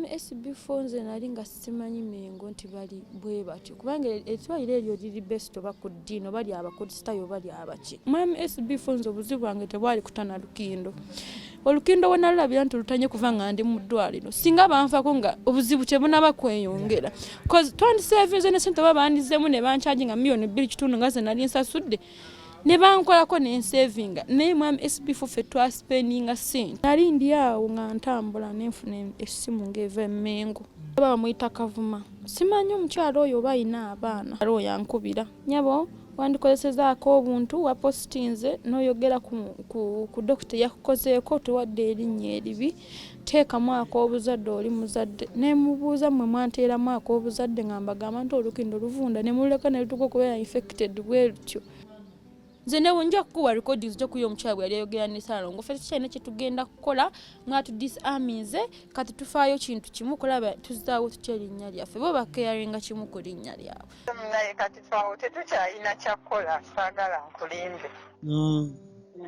Mwami SB4, nze nali nga simanyi Mengo nti bali bwe batyo, kubanga eddwaliro eryo liri best oba ku ddiini oba lyabakristaayo oba lyabaki. Mwami SB4, nze obuzibu bwange tebwali kutana lukindo. Olukindo we nalulabira nti lutanye kuva nga ndi mu ddwaliro, singa banfako nga obuzibu tebunaba kweyongera, cause twandisevinze ne sente oba bandizemu ne bancharge nga 2.5 miliyoni nga ze nali nsasudde ne bankolako nensevinga. Naye mwami SB4, ffe twaspendinga sente. Nali ndi awo nga ntambula, nenfuna essimu ng'eva emmengo, oba bamuyita Kavuma, simanyi omukyalo oyo oba ayina abaana. Oyo ankubira, "Nyabo, wandikozesezaako obuntu, wapositinze n'oyogera ku dokita yakukozeeko, tuwadde erinnya eribi, teekamu ak'obuzadde, oli muzadde." Nemubuuza, "Mmwe mwanteeramu ak'obuzadde nga mbagamba nti olukindo luvunda ne mululeka ne lutuuka okubeera infected bwe lutyo?" Nze newe nja kukuwa recordings jokuyo omukyala bwe yali ayogera ne Salongo. Ffe tekyalina kyetugenda kukola, mwatu disarminze. Kati tufaayo kintu kimu, kulaba tuzaawo tutya erinnya lyaffe. Bo bakeyaringa kimu ku linnya lyabwe. Naye kati faawo tetukyalina kyakukola, saagala nkulimbe.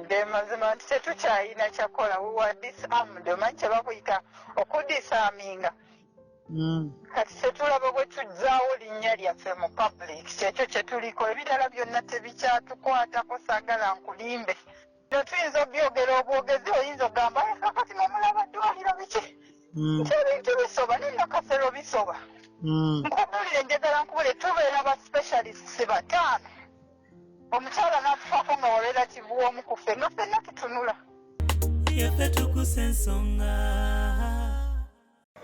Ge mazima nti tetukyalina kyakukola. We were disarmed. Omanyi kye bakuyita okudisarminga? Kati tetulaba bwe tuzzaawo linnya lyaffe mu public. Kyekyo kye tuliko, ebirala byonna tebikyatukwatako, saagala nkulimbe. Bino tuyinza obyogera obwogezi, oyinza okugamba, "Eh, kakati nomulaba ddwaliro biki?" Nti ebintu bisoba nenakasero bisoba. Nkubulire, njagala nkubulire, tubeera ba specialists bataano, omukyala n'atufaako nga wa relative w'omu ku ffe, nga ffenna tutunula. Yaffe tukusa ensonga.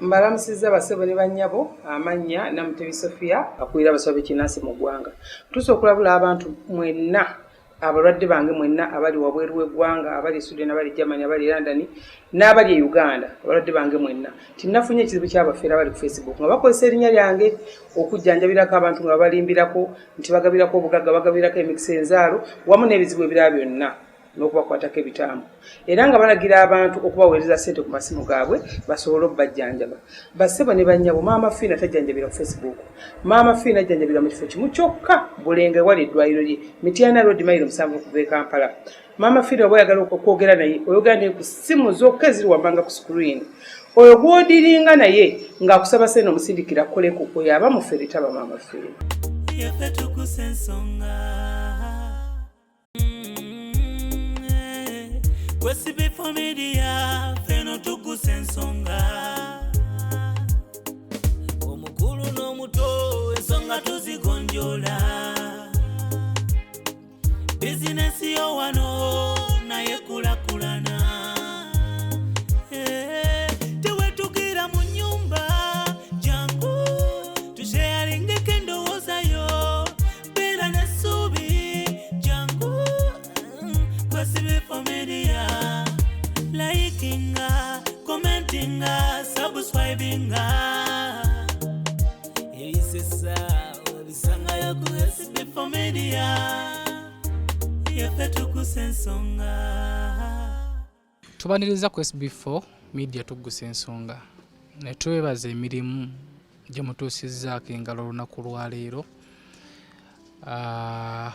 Mbalamusizza basebo ne bannyabo. Amannya Namutebi Sofia, akulira abasawo b'ekinnansi mu ggwanga. Tusa okulabula abantu mwenna, abalwadde bange mwenna abali wabweru w'eggwanga, abali e Sweden, abali Germany, abali London n'abali e Uganda, abalwadde bange mwenna, tinnafunye ekizibu ky'abafeera abali ku Facebook nga bakozesa erinnya lyange okujjanjabirako abantu, nga babalimbirako nti bagabirako obugagga, bagabirako emikisa, enzaalo, wamu n'ebizibu ebirala byonna, n'okubakwatako ebitambo, era nga balagira abantu okubaweereza ssente ku masimu gaabwe basobole okubajjanjaba. Bassebo ne bannyabo, Maama Fiina tajjanjabira ku Facebook. Maama Fiina ajjanjabira mu kifo kimu kyokka, Bulenga, ewali eddwaliro lye, Mityana Road, mayiro 7 okuva e Kampala. Maama Fiina oba oyagala okwogera naye, oyogera naye ku ssimu zokka eziri wammanga ku screen. Oyo gw'odiringa naye ng'akusaba ssente omusindikira koleko, oyo aba mufere, taba Maama Fiina. Yaffe tukusa ensonga Kwesibe Media, feno tukusa ensonga, omukulu n'omuto ensonga tuzigonjola. Bizinesi yo wano naye kulakulana. Eh, tewetugira mu nyumba, jangu tusheyaringeko endowooza yo, beera n'essuubi, jangu Kwesibe Media, likinga, commentinga, subscribinga, ebisesa obisangayo ku SB Media. Yaffe tukusa ensonga. Tubaniriza ku SB4 Media, tuggusa ensonga ne twebaza emirimu gye mutuusizzaako engalo olunaku lwaleero.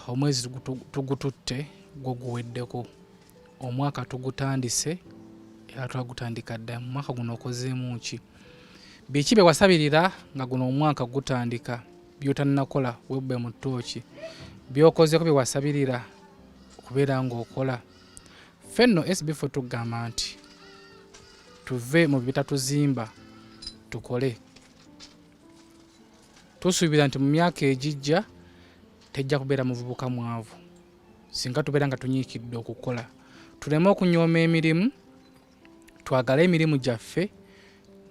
Omwezi tugututte gwo guweddeko, omwaka tugutandise, era twagutandika dda. Mu mwaka guno okozeemu ki? Biki bye wasabirira nga guno omwaka gutandika by'otannakola? Webbe mu ttooki by'okozeeko bye wasabirira okubeera ng'okola. Ffe nno SB4 tugamba nti tuve mu bitatuzimba, tukole. Tusuubira nti mu myaka egijja tejja kubeera muvubuka mwavu singa tubeera nga tunyiikidde okukola. Tuleme okunyooma emirimu, twagale emirimu gyaffe,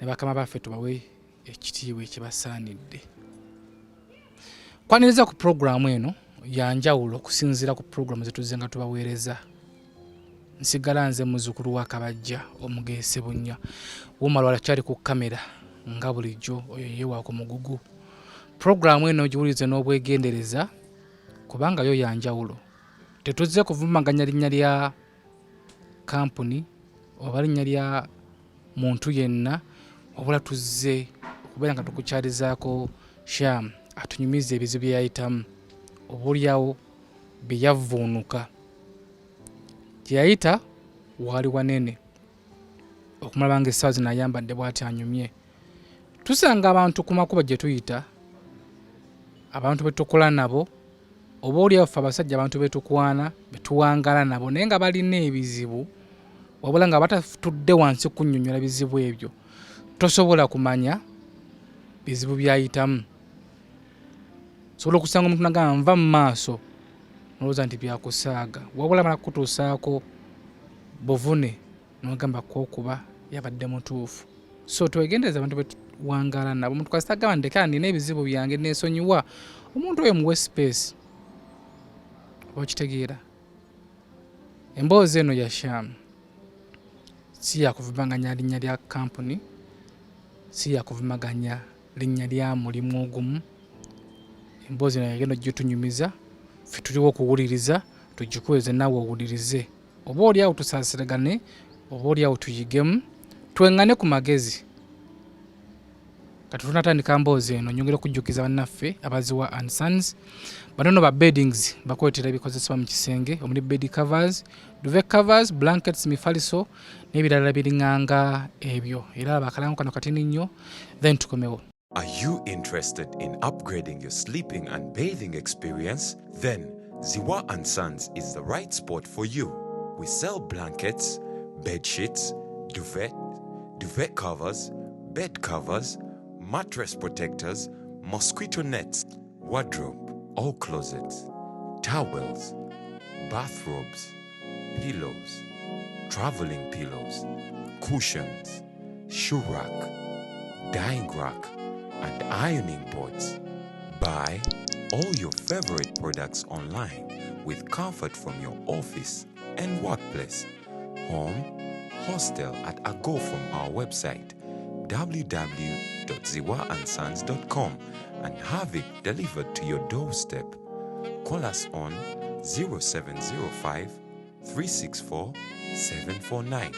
ne bakama baffe tubawe ekitiibwa ekibasaanidde. Kwaniriza ku puroguramu eno yanjawulo okusinziira ku puroguramu zetuzze nga tubaweereza. Nsigala nze muzzukulu wa Kabajja omugeese bunnya wumalwala, kyali ku kamera nga bulijjo oyo yeewaako mugugu. Puroguramu eno giwulirize n'obwegendereza kubanga yo yanjawulo. Tetuzze kuvumaganya linnya lya kampuni oba linnya lya muntu yenna, wabula tuzze okubeera nga tukukyalizaako Sham atunyumiza ebizibu bye yayitamu, oboolyawo bye yavvuunuka. Gye yayita waali wanene okumulaba nga essaawa zino ayambadde bw'ati anyumye. Tusanga abantu ku makubo gye tuyita, abantu be tukola nabo, oba oli awo ffe abasajja abantu be tukwana, be tuwangaala nabo, naye nga balina ebizibu, wabula nga batatudde wansi kunnyonnyola bizibu ebyo, tosobola kumanya bizibu by'ayitamu. Osobola okusanga omuntu nagamba nva mu maaso, nolowooza nti byakusaaga, wabula mala kukutuusaako buvune nogamba kwokuba yabadde mutuufu. So twegendereza abantu betuwangaala nabo. Omuntu kasita agamba ndeka nina ebizibu byange nensonyiwa, omuntu oyo muwe space, oba okitegeera. Emboozi eno ya Sham si yakuvumaganya linnya lya kampuni, si yakuvumaganya linnya lya mulimu ogumu. Emboozi eno yagenda ogitunyumiza, ffe tuliwo okuwuliriza, tugikuweze naawe owulirize, oba oli awo tusaasiragane, oba oli awo tuyigemu, tweŋŋane ku magezi. Kati tunatandika mboozi eno, nyongera okujjukiza bannaffe abaziwa and Sons. Bano no ba beddings bakwetera ebikozesebwa mu kisenge omuli bed covers, duvet covers, blankets, mifaliso n'ebirala biringanga ebyo. Era abakalango kano katini nnyo, then tukomewo. Are you interested in upgrading your sleeping and bathing experience? Then Ziwa and Sons is the right spot for you. We sell blankets, bed sheets, duvet, duvet covers, bed covers, mattress protectors, mosquito nets, wardrobe or closets, towels, bathrobes, pillows, traveling pillows, cushions, shoe rack, dyeing rack, and ironing boards. Buy all your favorite products online with comfort from your office and workplace, home, hostel at a go from our website www.ziwaandsons.com and have it delivered to your doorstep. Call us on 0705 364 749.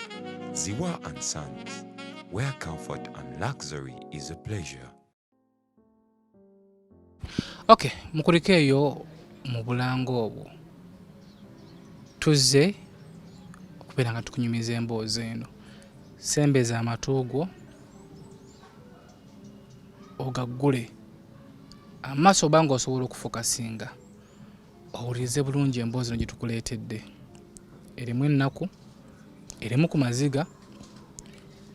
Ziwa and Sons, where comfort and luxury is a pleasure. Okay, mukuliko eyo mu bulango obwo tuzze okubeera nga tukunyumiza emboozi eno. Sembeza amatu go ogaggule amaaso, oba nga osobola okufokasinga owulirize bulungi emboozi eno gye tukuleetedde. Erimu ennaku, erimu ku maziga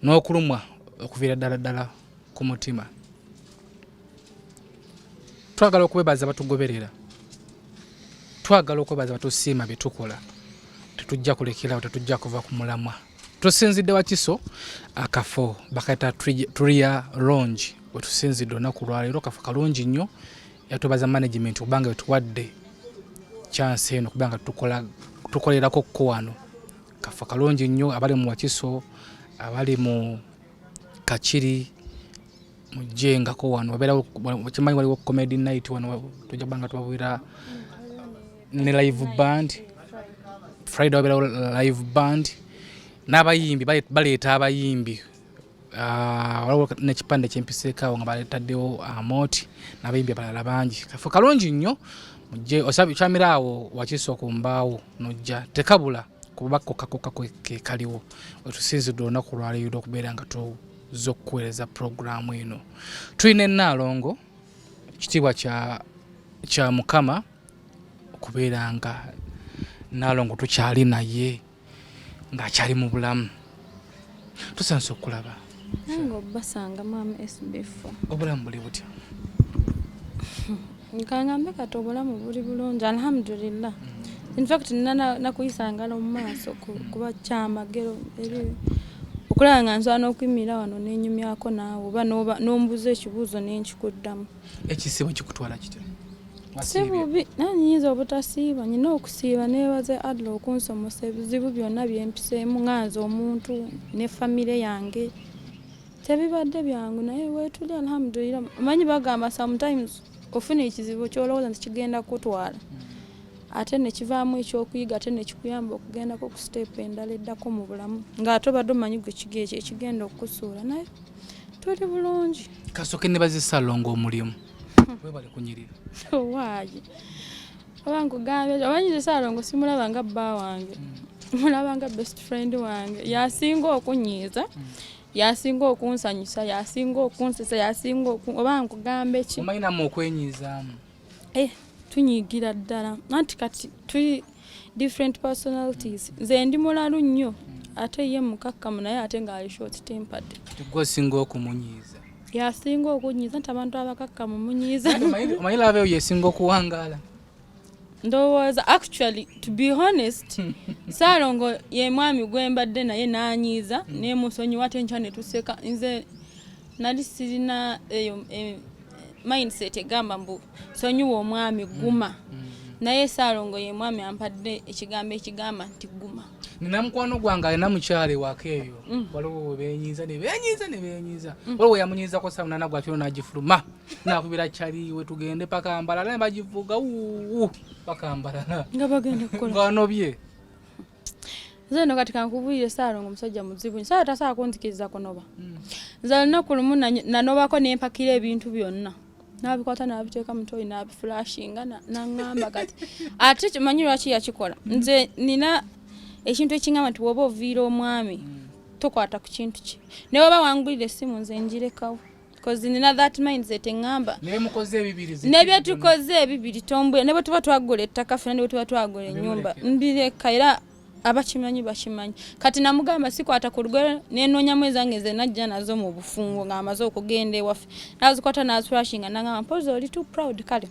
n'okulumwa okuviira ddala ddala ku mutima. Twagala okwebaza batugoberera, twagala okwebaza batusiima bye tukola. Tetujja kulekerawo, tetujja kuva ku mulamwa. Tusinzidde Wakiso, akafo bakayita Turia Lounge wetusinzidde olunaku lwaleero. Kafo kalungi nnyo, era twebaza management kubanga wetuwadde chance eno kubanga tukolerako kko wano. Kafo kalungi nnyo, abali mu Wakiso, abali mu Kakiri, mujjengako wano. Wabeerawo, kimanyi waliwo comedy night wano, tujja kubanga tubabwira ne live band. Friday wabeerawo live band n'abayimbi, baleeta abayimbi. Waliwo n'ekipande kyempiseeko awo nga baletaddewo amooti n'abayimbi abalala bangi. Kafo kalungi nnyo, mujje okyamira awo Wakiso ku mbaawo nojja, tekabula kuba kokka ke kaliwo. Wetusinzidde olunaku lwaleero okubeera nga tuzza okukuweereza puroguraamu eno. Tulina Ennaalongo, ekitiibwa kya Mukama okubeera nga Nnaalongo tukyali naye ng'akyali mu bulamu. Tusanyuse okukulaba. Nange obasanga maama SB4. Obulamu buli butya? Nkangambe kati obulamu buli bulungi, alhamdulillah. In fact nina nakuyisa ngalo mu maaso kuba kyamagero eri okulaba nga nsobola n'okuyimirira wano nenyumyako naawe oba n'ombuuza ekibuuzo nenkikuddamu. Ekisiibo kikutwala kitya? Si bubi, naye nyinza obutasiiba, nyina okusiiba. Neebaze Allah okunsomosa ebizibu byonna byempiseemu nga nze omuntu ne famire yange. Tebibadde byangu, naye weetuli alhamdulillah. Omanyi bagamba sometimes ofuna ekizibu kyolowooza nti kigenda kutwala, ate nekivaamu ekyokuyiga, ate nekikuyamba okugendako ku step endala eddako mu bulamu ng'ate obadde omanyi gwe ekyo ekigenda okukusuula, naye tuli bulungi. Kasooke nebaze Ssaalongo omulimu, webale kunyirira. Owaaye, oba nkugambye, omanyi nze Ssaalongo simulaba nga bba wange, mulaba nga best friend wange. Yasinga okunyiiza. Yasinga okunsanyusa, yasinga okunsesa, yasinga oba nkugambe ki. Omanyi nammwe okwenyizaamu. Eh, tunyiigira ddala, anti kati tuli different personalities. Nze ndi mulalu nnyo, ate ye mukakkamu, naye ate ng'ali short tempered. Gwe osinga okumunyiiza? Yasinga okunyiiza, nti abantu abakakkamu munyiiza. Omanyi love eyo yesinga okuwangaala. Ndowooza actually, to be honest, Saalongo ye mwami gwe mbadde naye n'anyiiza nemusonyiwa, ate nkya ne tuseka. Nze nali sirina eyo mindset egamba mbu sonyiwa omwami, guma. Naye Saalongo ye mwami ampadde ekigambo ekigamba nti guma. Nina mukwano gwange alina mukyala ewaka eyo, waliwo we benyiiza ne benyiiza ne benyiiza. Waliwo yamunyiizako saa 8 gwakiro, n'agifuluma nakubira kyaliwe, tugende paka Mbalala, ne bagivuga uu paka Mbalala. Nga bagenda kukola? Ng'anobye. Nze no kati kankubulire, Saalongo omusajja muzibu nnyo. Saala tasobola kunzikiriza kunoba. Nze olunaku lumu nanobako, nempakira ebintu byonna, nabikwata nabiteeka mu toyi, nabiflushinga, naŋŋamba kati ate kimanyi lwaki yakikola. Nze nina ekintu ekiŋŋamba nti woba oviira omwami, tokwata ku kintu kye, ne woba wangulira essimu, nze njirekawo, cause nina that mindset eŋŋamba Naye mukoze ebibiri nebyetukoze ebibiri tombwe, ne bwe tuba twagula ettaka ffena, ne bwe tuba twagula ennyumba, mbireka. Era abakimanyi bakimanyi. Kati namugamba sikwata ku lugero, nenoonyamu ezange ze najja nazo mu bufumbo ng'amaze okugenda ewaffe, nazikwata naziflushinga, nagamba mpozi oli too proud, kale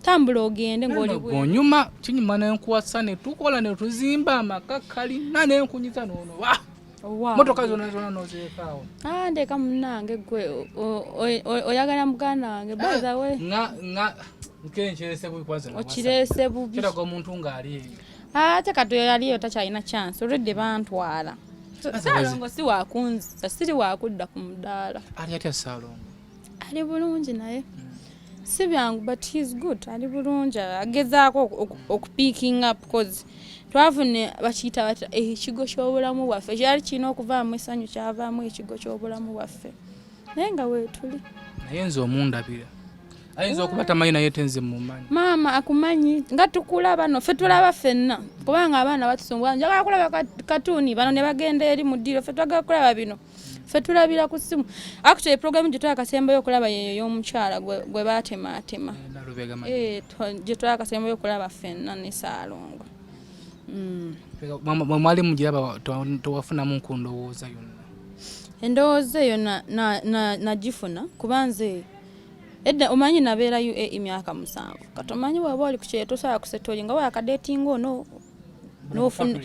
tambula ogende ng'oli bwe. Onyuma kinyuma nenkuwasa, ne tukola ne tuzimba amaka kalina, nenkunyiza nonoba. Wow. Motoka zonna zonna nozirekaawo. Ah, ndeka munnange, gwe oyagala muganda wange, by the way. Nga nkenkyerese bubi kwanza nawasa. Okireese bubi. Kiraga omuntu ng'ali eyo. Ate kati oyo aliyo takyalina chance, olwedde bantwala. Saalongo si wakunzisa, siri wakudda ku mudaala. Ali atya Saalongo? Ali bulungi, naye si byangu, but he's good, ali bulungi, agezaako okupicking up, cause twafune bakiyita batya, ekigo ky'obulamu bwaffe kyali kirina okuvaamu essanyu, kyavaamu ekigo ky'obulamu bwaffe, naye nga weetuli. Naye nze omundabira ayinza okuba tamanyi, naye tenze mumanyi. Maama akumanyi nga tukulaba no ffe tulaba ffenna, kubanga abaana batusumbuwa, njagala kulaba katuuni, bano ne bagenda eri mu ddiiro, ffe twagala kulaba bino, ffe tulabira ku ssimu. Actually program gye twakasembayo okulaba yeyo y'omukyala gwe baatemaatema. Nalubega. Eh, gye twakasembayo okulaba ffenna ne Saalongo. Mwe mwali mugiraba, tewafunamu ku ndowooza yonna? Endowooza eyo nagifuna kuba nze edda omanyi nabeera UAE emyaka 7. Kati omanyi bw'oba oli ku kyeyo tosobola kusettlinga, wakadeetinga ono n'ofuna.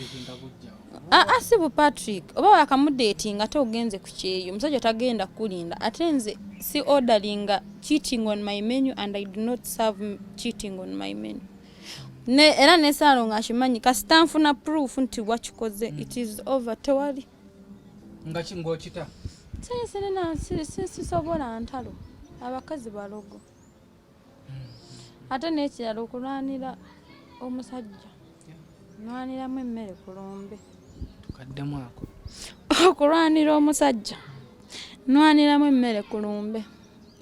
Ah, ah, si bu Patrick, oba wakamudeetinga ate ogenze ku kyeyo, omusajja tagenda kukulinda. Ate nze si orderinga cheating on my menu, and I do not serve cheating on my menu. Ne era ne Saalo ng'akimanyi, kasita nfuna proof nti wakikoze, it is over, tewali. Nga ng'okita? Sirina, sisobola ntalo, abakazi balogo. Ate n'ekirala, okulwanira omusajja, nwaniramu emmere ku lumbe. Tukaddemu ako. Okulwanira omusajja, nwaniramu emmere ku lumbe,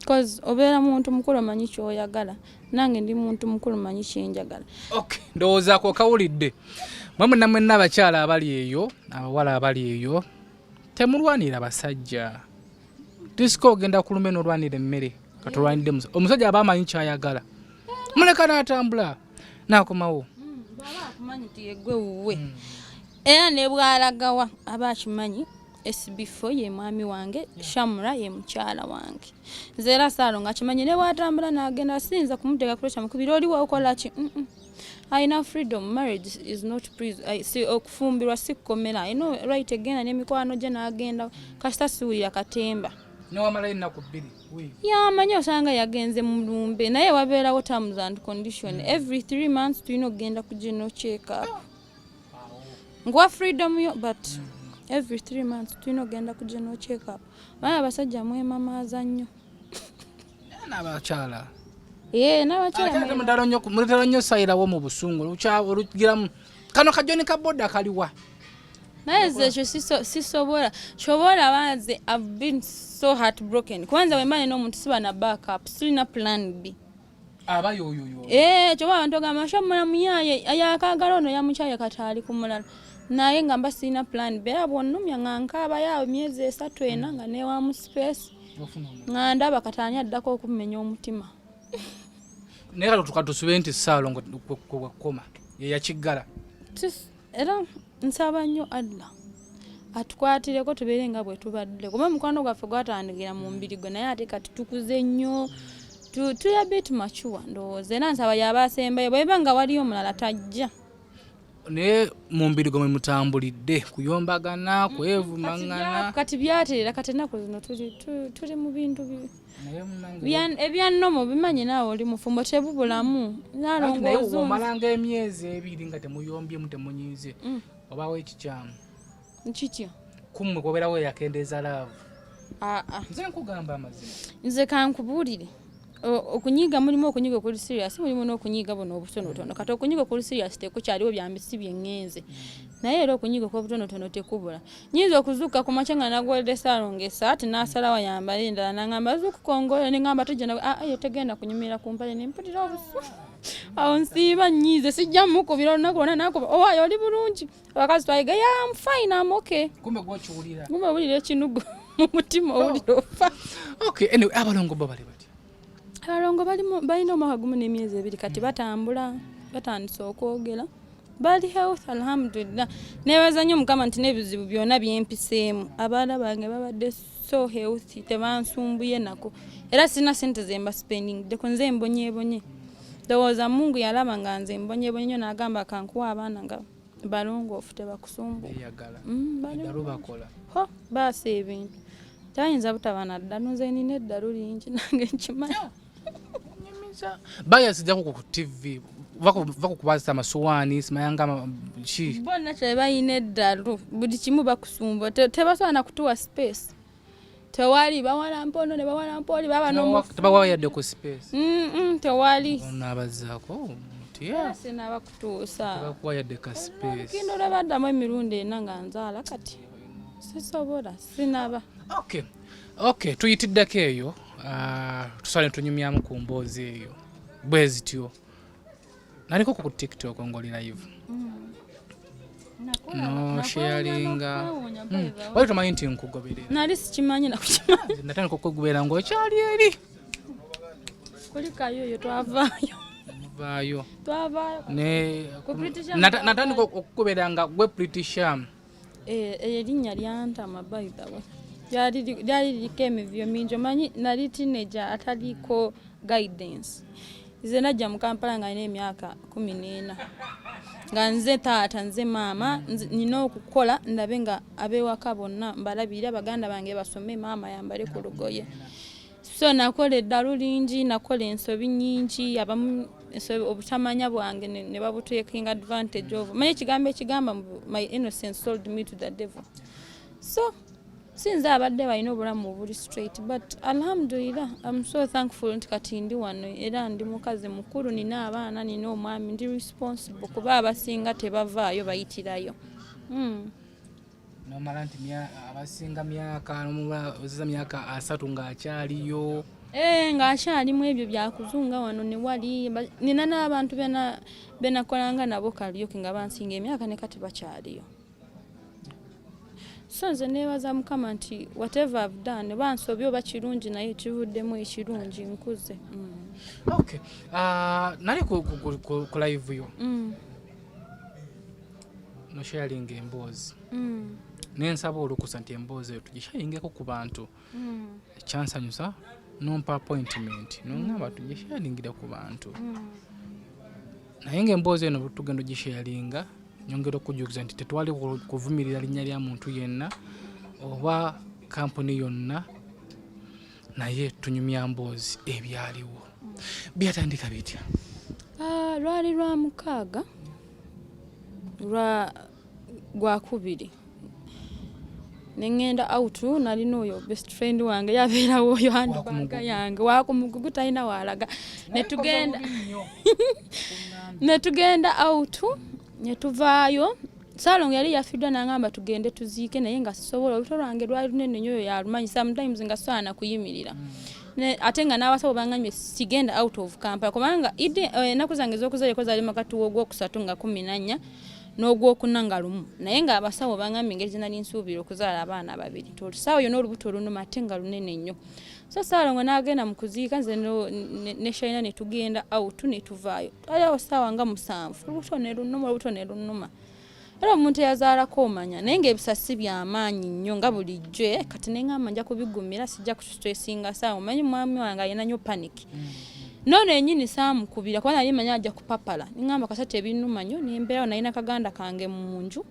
cause obeera muntu mukulu, omanyi kyoyagala, nange ndi muntu mukulu, manyi kyenjagala. Okay, ndowooza ako kawulidde mwe mwenna mwenna abakyala abali eyo, abawala abali eyo, temulwanira basajja. Disiko ogenda ku lumbe n'olwanira emmere, katolwanidde omusajja aba amanyi kyayagala, muleka n'atambula n'akomawo. Bw'aba akumanyi nti yeggwe wuwe, era ne bw'alagawa aba akimanyi SB4 ye mwami wange, Shamura ye mukyala wange. Nze era Saalo nga akimanyi, ne bw'atambula n'agenda siyinza kumuteeka pressure mukubira oli waokola ki. Alina freedom. Marriage is not prison. Si okufumbirwa si kkomera. Alina right egenda n'emikwano gye n'agenda, kasita siwulira katemba. Newamalayo ennaku 2 wiiki. Yamanyi osanga yagenze mu lumbe, naye wabeerawo terms and condition. Every 3 months tulina okugenda ku general check up. Nkuwa freedom yo, but every 3 months tulina okugenda ku general check up. Baana abasajja mwemamaaza nnyo. N'abakyala. Ee, n'abakyala. Ate mutala nnyo sayirawo mu busungu olugiramu kano kajoni ka boda kaliwa. Naye nze ekyo sisobola. Kyoba olaba nze I've been so heartbroken, kubanza wemba nina omuntu siba na backup, sirina plan B. Aba yoyoyo. Eh, kyoba abantu ogamba shamula muyaye yakagala ono yamukyaye kati ali ku mulala. Naye nga mba sirina plan B, era bw'onnumya nga nkaabayo awo emyezi 3 4 nga neewamu space, nga ndaba kati ani addako okummenya omutima. Naye kati tukatusube nti Ssaalongo kwe wakoma ye yakiggala. Era nsaba nnyo Allah atukwatireko tubeere nga bwe tubadde, kuba omukwano gwaffe gwatandikira mu mbiri gwe, naye ate kati tukuze nnyo, tuli a bit mature ndowooza, era nsaba yaba asembayo, bweba nga waliyo omulala tajja. Naye mu mbiri gwe mwe mutambulidde kuyombagana, kwevumangana. Kati byaterera, kati ennaku zino tuli mu bintu ebyannomo, bimanyi naawe oli mufumbo tebubulamu. Naye omalanga emyezi 2 nga temuyombyemu, temunyiize, obaawo ekikyamu. Kitya? Kummwe kubeerawo eyakendeeza love. Nze nkugamba amazima. Nze kankubuulire. Okunyiiga mulimu okunyiiga okuli serious, mulimu n'okunyiiga buno obutonotono. Kati okunyiiga okuli serious tekukyaliwo, byambi si bye ŋŋenze. Naye era okunyiiga okw'obutonotono tekubula. Nnyinza okuzuukuka ku makya nga nagwedde Ssaalongo essaati, n'asalawo ayambale endala, n'aŋŋamba zuukuka ongole, ne ŋŋamba tojja na, yo tegenda kunyumira ku mpale, ne mpulira obusu. Awo nsiiba nnyiize, sijja mmukubira olunaku lwonna, n'akuba, owaaye oli bulungi. Abakazi twayiga, yeah, I'm fine, I'm okay. Kumbe gw'okiwulira. Kumbe owulira ekinugu mu mutima, owulira ofa. Okay, anyway, abalongo bo bali batya? Abalongo balina omwaka 1 n'emyezi 2 kati, batambula, batandise okwogera, bali health, alhamdulillah. Neebaza nnyo Mukama nti n'ebizibu byonna byempiseemu abaana bange babadde so healthy, tebansumbuye nako, era sirina sente ze mba spendingddeko, nze mbonyeebonye. Ndowooza Mungu yalaba nga nze mbonyeebonye nnyo n'agamba kankuwa abaana nga balongoofu, tebakusumbuwa. Beeyagala. Eddalu bakola. Ho, baasa ebintu. Tayinza butaba na ddalu, nze nina eddalu lingi nange nkimanyi. Bayasijjako ku TV, va ku kubaza amasuwaani, simayanga ki. Bonna kye balina eddalu, buli kimu bakusumba, tebasobola na kutuwa space. Tewali bawala mpono ne bawala mpoli baba n'omufu. Tebawa yadde ku space. Tewali. Onaabazaako otya? Sinaba kutuusa. Tebakuwa yadde ka space. Olukindo lwe baddamu emirundi 4 nga nzaala, kati sisobola, sinaba. Okay, tuyitiddeko eyo, tusale tunyumyamu ku mboozi eyo bwe zityo. Naliko ku TikTok ng'oli live. No sharinga. Wali tomanyi nti nkugoberera? Nali sikimanyi nakukimanyi. Natandika okukugoberera ng'okyali eri. Kulikayo eyo twavaayo. Muvaayo. Twavaayo. Ku British Army Natandika okukugoberera nga gwe British Army. Erinnya lyantama by the way. Lyali liriko emivuyo mingi, omanyi nali teenager ataliiko guidance. Nze najja mu Kampala nga nina emyaka 14. Nga nze taata, nze maama, nina okukola ndabe nga ab'ewaka bonna mbalabirira, baganda bange basome, maama yambale ku lugoye. So nakola eddalu lingi, nakola ensobi nnyingi, abamu obutamanya bwange ne babutekinga advantage of. Manyi ekigambo ekigamba my innocence sold me to the devil. So sinze abadde balina obulamu obuli straight, but alhamdulillah, I'm so thankful nti kati ndi wano, era ndi mukazi mukulu, nina abaana, nina omwami, ndi responsible, kuba abasinga tebavaayo bayitirayo. Nomala nti abasinga myaka, oziza myaka 30 ng'akyaliyo. Ng'akyalimu ebyo byakuzunga wano ne wali. Nina n'abantu benakolanga nabo karaoke nga bansinga emyaka ne kati bakyaliyo. So nze neebaza Mukama nti whatever I've done, oba nsobi oba kirungi, naye kivuddemu ekirungi, nkuze. Okay. Nali ku live yo. No sharing emboozi. Nensaba olukusa nti emboozi eyo tugisharingeko ku bantu. Ekyansanyusa nompa appointment nongamba tugisharingire ku bantu. Naye ng'emboozi eno tugenda ogisharinga, nyongera okujjukiza nti tetwali kuvumirira linnya lya muntu yenna oba kampuni yonna, naye tunyumya mboozi ebyaliwo. Byatandika bitya? Lwali lwa 6 gwakubiri, ne ŋŋenda out, nalina oyo best friend wange yabeerawo oyo handbag yange wakumugugu talina waalaga, ne tugenda out, ne tuvaayo. Saalongo yali yafiddwa, n'angamba tugende tuziike, naye nga sisobola, olubuto lwange lwali lunene nnyo, oyo yalumanyi, sometimes nga sobola na kuyimirira. Ate nga n'abasawo bangambye sigenda out of Kampala, kubanga ennaku zange ez'okuzaalako zaali makati w'ogwokusatu nga 14. N'ogwokuna nga lumu, naye ng'abasawo bangambye engeri gye nali nsuubira okuzaala abaana babiri nti olusaawo yonna olubuto olunuma ate nga lunene nnyo. So Ssaalongo n'agenda mu kuziika, nze ne Shaina ne tugenda out ne tuvaayo. Twali awo ssaawa nga 7, olubuto ne lunuma, olubuto ne lunuma. Era omuntu eyazaalako omanya, naye ng'ebisa si byamaanyi nnyo nga bulijjo. Kati ne ŋŋamba nja kubigumira, sijja kustressinga ssaawa. Omanyi mwami wange alina nnyo panic. Noono yennyini saamukubira kuba nali manyi ajja kupapala. Ne ŋŋamba kasita tebinnuma nnyo, ne mbeerawo, nalina kaganda kange mu nju.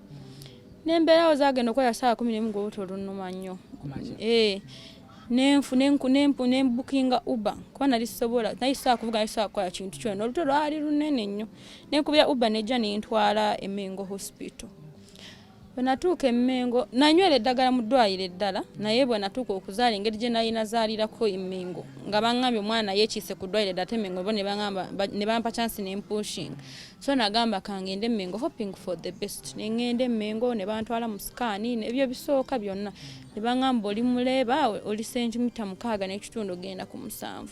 Ne mbeerawo, zaagenda okuwera ssaawa 11 ng'olubuto lunnuma nnyo. Nenfu nembukinga Uber kuba nali sobola, nali sobola kuvuga, nali sobola kukola kintu kyonna, olubuto lwali lunene nnyo. Nenkubira Uber nejja nentwala e Mengo Hospital. Bwe natuuka e Mengo nanywera eddagala mu ddwaliro eddala, naye bwe natuuka okuzaala engeri gye nali nazaalirako e Mengo nga baŋŋambye omwana yeekiise ku ddwaliro eddala, ate Mengo bo ne baŋŋamba ne bampa chance ne mpushinga. So nagamba kangende e Mengo hoping for the best. Ne ŋŋenda e Mengo ne bantwala mu scan ebyo bisooka byonna. Ne baŋŋamba oli muleeba oli sentimita 6.5 ogenda ku 7.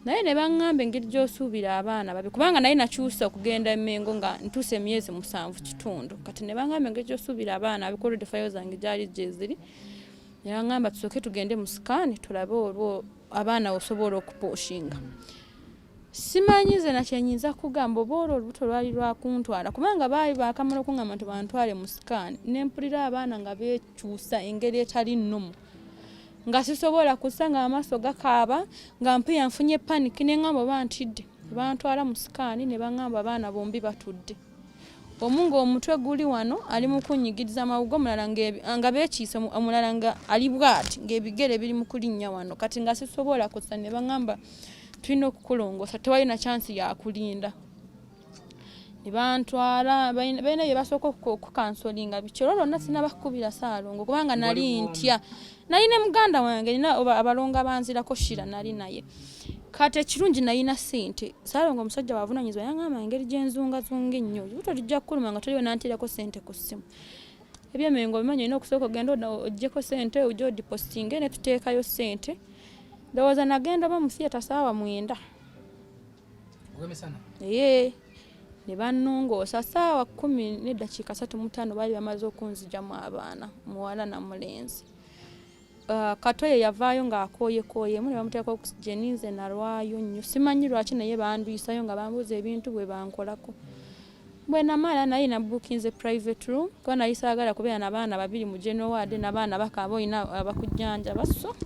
Naye ne baŋŋamba engeri gy'osuubira abaana babi, kubanga naye nakyusa okugenda e Mengo nga ntuuse emyezi 7.5. Kati ne baŋŋamba engeri gy'osuubira abaana babi, already file zange gyali gye ziri. Ne baŋŋamba tusooke tugende mu scan tulabe olwo abaana osobola okupushinga. Simanyi nze na kye nnyinza kugamba oba olwo olubuto lwali lwakuntwala, kubanga baali baakamala okuŋŋamba nti bantwale mu scan. Ne mpulira abaana nga beekyusa engeri etali nnomo, nga sisobola kussa, nga amaaso gakaaba, nga mpuya nfunye panic. Ne ŋŋamba oba ntidde. Bantwala mu scan ne baŋŋamba abaana bombi batudde, omu ng'omutwe guli wano ali mu kunnyigiriza amawuggwe, omulala nga beekiise, omulala nga ali bw'ati ng'ebigere biri mu kulinnya wano. Kati nga sisobola kussa, ne baŋŋamba tulina okukulongoosa, tewali na chance ya kulinda. Ne bantwala, balina bye basooka okucounsellinga biki. Olwo lwonna sinnabakubira Ssaalongo kubanga nali ntya. Nali ne muganda wange, nina abalongo abanzirako Shira, nali naye. Kati ekirungi nalina ssente. Ssaalongo omusajja wavunaanyizibwa, yaŋŋamba engeri gye nzungazunga ennyo, olubuto lujja kukuluma nga toliiwo, n'anteerako ssente ku ssimu. Eby'Emengo obimanyi, olina okusooka ogende oggyeko ssente ojje odipositinge, ne tuteekayo ssente. Ndowooza nagenda oba mu theatre ssaawa 9. Ee, ne bannongoosa ssaawa 10:35, baali bamaze okunzigyamu abaana, muwala na mulenzi. Kato ye yavaayo ng'akooyekooyemu ne bamuteekako oxygen, nze nalwayo nnyo, simanyi lwaki, naye bandwisayo nga bambuuza ebintu bwe bankolako. Bwe namala naye nabuukinze private room kuba nali saagala kubeera na baana babiri mu general ward, n'abaana bakaaba olina abakujjanjaba. So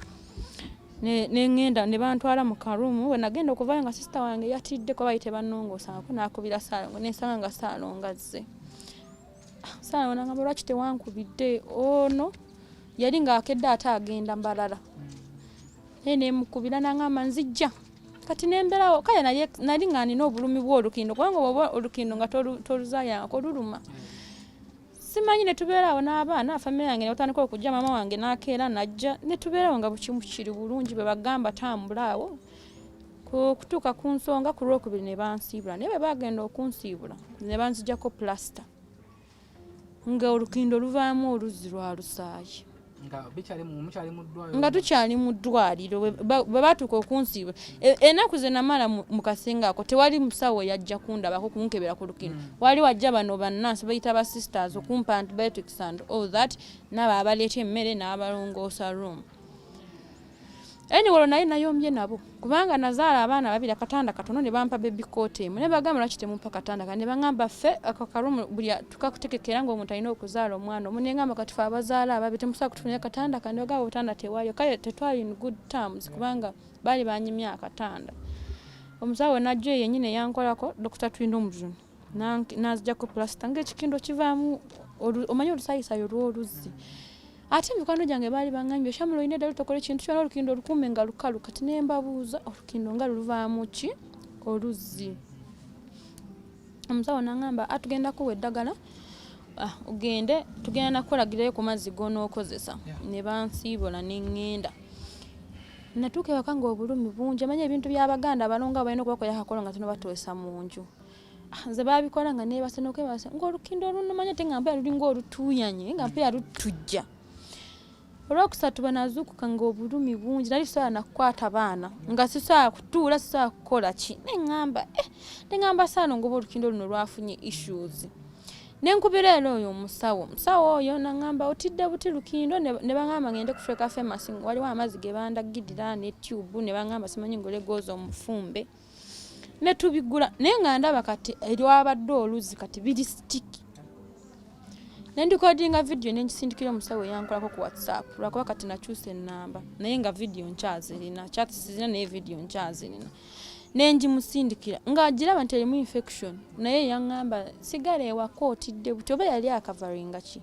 ne ŋŋenda ne bantwala mu karuumu. Bwe nagenda okuvaayo nga sister wange yatidde kuba baali tebannongoosangako, n'akubira Ssaalongo ne nsanga nga Ssaalongo azze. Ssaalongo n'angamba lwaki tewankubidde, ono yali ng'akedde ate agenda Mbarara. Naye ne mukubira n'angamba nzijja. Kati ne mbeerawo, kale nali nga nina obulumi bw'olukindo, kubanga bw'oba olukindo nga toluzaayangako luluma. Simanyi ne tubeera awo n'abaana, famire yange ne batandika okujja, maama wange n'akeera n'ajja, ne tubeerawo nga bukimu kiri bulungi. Bwe bagamba tambula awo okutuuka ku nsonga ku Lwokubiri ne bansiibula, naye bwe baagenda okunsiibula ne banzigyako plaster nga olukindo luvaamu oluzzi lwa lusaayi. Nga tukyali mu ddwaliro bwe baatuuka okunsiibula, ennaku ze namala mu kasenge ako tewali musawo yajja kundabako kunkebera ku lukindo. Wali wajja bano bannansi bayita ba sisters okumpa antibiotics and all that, n'abo abaleeta emmere n'abalongoosa room. Anyway, olwo naye nayombye nabo kubanga nazaala abaana babiri, akatanda katono, ne bampa baby cot emu. Ne bagamba lwaki temumpa katanda kange, ne baŋŋamba ffe ako karumu buli tukakutegekera ng'omuntu alina okuzaala omwana omu. Ne ŋŋamba kati ffe abazaala ababi temusobola kutufunira katanda kange? Ne bagamba obutanda tewaliyo. Kale tetwali in good terms kubanga baali banyimye akatanda. Omusawo n'ajja yennyini eyankolako, Dr. Twinomujuni, n'anzigyako plaster ng'ekikindo kivaamu omanyi olusaayisayi olw'oluzzi. Ate mikwano gyange baali baŋŋambye, Shamula olina eddalu, tokola ekintu kyonna, olukindo olukuume nga lukalu. Kati ne mbabuuza olukindo nga luvaamu ki oluzzi? Omusawo n'aŋŋamba tugenda kuwa eddagala, ogende tugenda nakukolagirayo ku mazzi g'onookozesa. Ne bansiibula ne ŋŋenda. Natuuka ewaka ng'obulumi bungi, omanyi ebintu by'Abaganda, abalongo abo balina okubakolera akakolo nga tonnabatuusa mu nju. Nze baabikola nga neebase n'okwebasa ng'olukindo olunnuma nnyo, ate nga mpeera lulinga olutuuyanye, nga mpeera lutujja. Olwokusatu bwe nazuukuka ng'obulumi bungi, nali sisobola na kukwata baana, nga sisobola kutuula, sisobola kukola ki. Ne ŋŋamba ne ŋŋamba Ssaalongo oba olukindo luno lwafunye issues. Nenkubira era oyo omusawo, omusawo oyo nangamba otidde buti lukindo, ne bangamba ngende ku Freka Famous, waliwo amazzi ge bandagidira ne tube, ne bangamba simanyi ngule gooza omufumbe ne tubigula, naye nga ndaba kati erwabadde oluzzi kati biri sticky. Nendikodinga vidiyo nengisindikira omusawo eyankolako ku WhatsApp, lwakuba kati nakyusa ennamba, naye nga vidiyo nkyazirina, chats zirina, naye vidiyo nkyazirina. Nengimusindikira ng'agiraba nti erimu infection, naye yaŋŋamba sigala ewaka otidde buti, oba yali akavaringa ki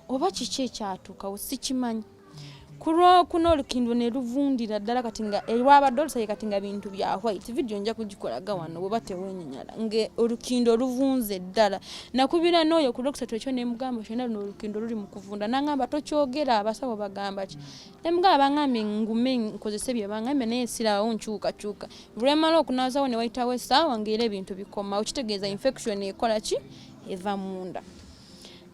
oba kiki ekyatuukawo sikimanyi. Ku lwokuna olukindo ne luvundira ddala kati nga erwabadde olusaye kati nga bintu bya white. Vidiyo nja kugikolaga wano bweba teweenyinyala, nga olukindo luvunze ddala. Nakubira n'oyo ku lwokusatu ekyo nemugamba kyonna luno olukindo luli mu kuvunda, nangamba tokyogera, abasawo bagamba ki? Nemugamba bangambye ngume nkozese bye bangambye, naye sirawo nkyukakyuka, lwemala okunaazawo ne wayitawo essaawa ng'era ebintu bikomawo, kitegeeza infection ekola ki, eva munda.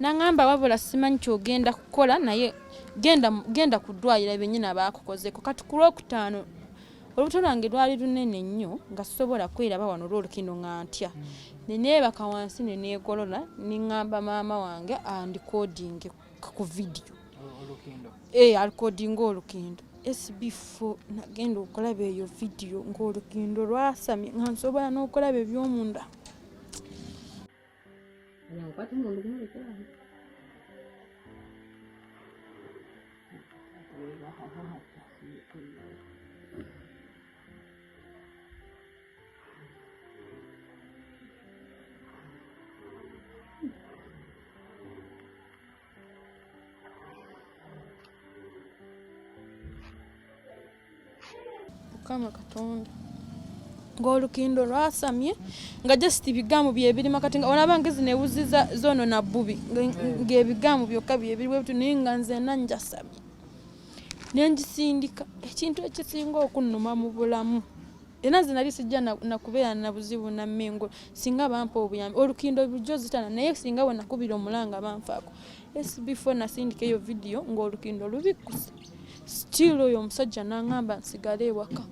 Nangamba wabula simanyi kyogenda kukola, naye genda ku ddwaliro bennyini abaakukozeko. Kati ku lwokutaano olubuto lwange lwali lunene nnyo nga sisobola kweraba wano olw'olukindo nga ntya, neneebaka wansi neneegolola, neŋŋamba maama wange andikodinge ku vidiyo, alikodinga olukindo. SB4 nagenda okulaba eyo vidiyo ng'olukindo lwasamye nga nsobola n'okulaba ebyomunda. Mukama Katonda, ng'olukindo lwasamye nga just ebigambo byebirima kati nga olaba ngezi newuziza zono na bbubi ng'ebigambo byokka byebiri bwebitu, naye nga nze nanjasamye nengisindika. Ekintu ekisinga okunnuma mu bulamu, era nze nali sijja nakubeera na buzibu na Mmengo singa bampa obuyambi, olukindo bulijjo zitana, naye singa bwe nakubira omulanga banfaako. SB4 nasindika eyo vidiyo ng'olukindo lubikkuse, still oyo omusajja n'aŋŋamba nsigale ewaka.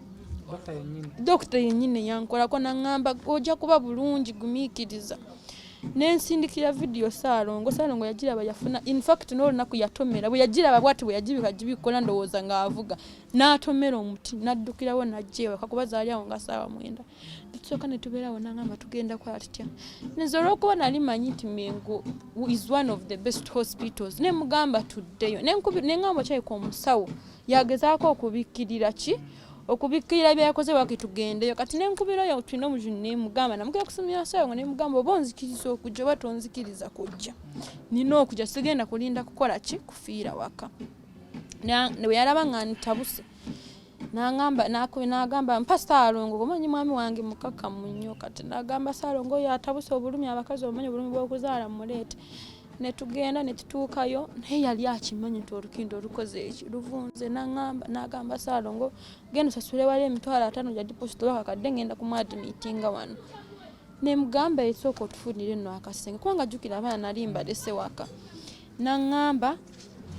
Dokita yennyini yankolako n'aŋŋamba ojja kuba bulungi, gumiikiriza. Nensindikira vidiyo Saalongo, Saalongo yagiraba yafuna infact n'olunaku yatomera bwe yagiraba bwati bwe yagibika gibikola ndowooza ng'avuga n'atomera omuti n'addukirawo n'ajja ewaka kuba zaali awo nga ssaawa 9. Netusooka ne tubeerawo n'aŋŋamba tugenda kukola tutya. Nze olw'okuba nali manyi nti Mengo is one of the best hospitals, ne mugamba tuddeyo, ne ŋŋamba okyayika omusawo yagezaako okubikkirira ki, okubikkirira byakoze waki, tugendeyo. Kati nenkubira oyo tulina omujuni nemugamba namugenda kusomera sawo nga nemugamba oba onzikiriza okujja oba tonzikiriza kujja, nina okujja, sigenda kulinda kukola ki, kufiira waka. Bwe yalaba nga ntabuse nangamba nagamba mpa Saalongo, omanyi mwami wange mukakamu nnyo. Kati nagamba Saalongo oyo atabuse obulumi, abakazi omanyi obulumi bw'okuzaala, muleete. Netugenda netutuukayo, naye yali akimanyi nti olukindo lukoze eki, luvunze. Naŋŋamba nagamba Saalongo genda osasule wali 50,000 gya deposit oba kakadde, ngenda kumuadmitinga wano. Nemugamba esooka otufunire nno akasenge kubanga jjukira abaana nali mbalese waka. Naŋŋamba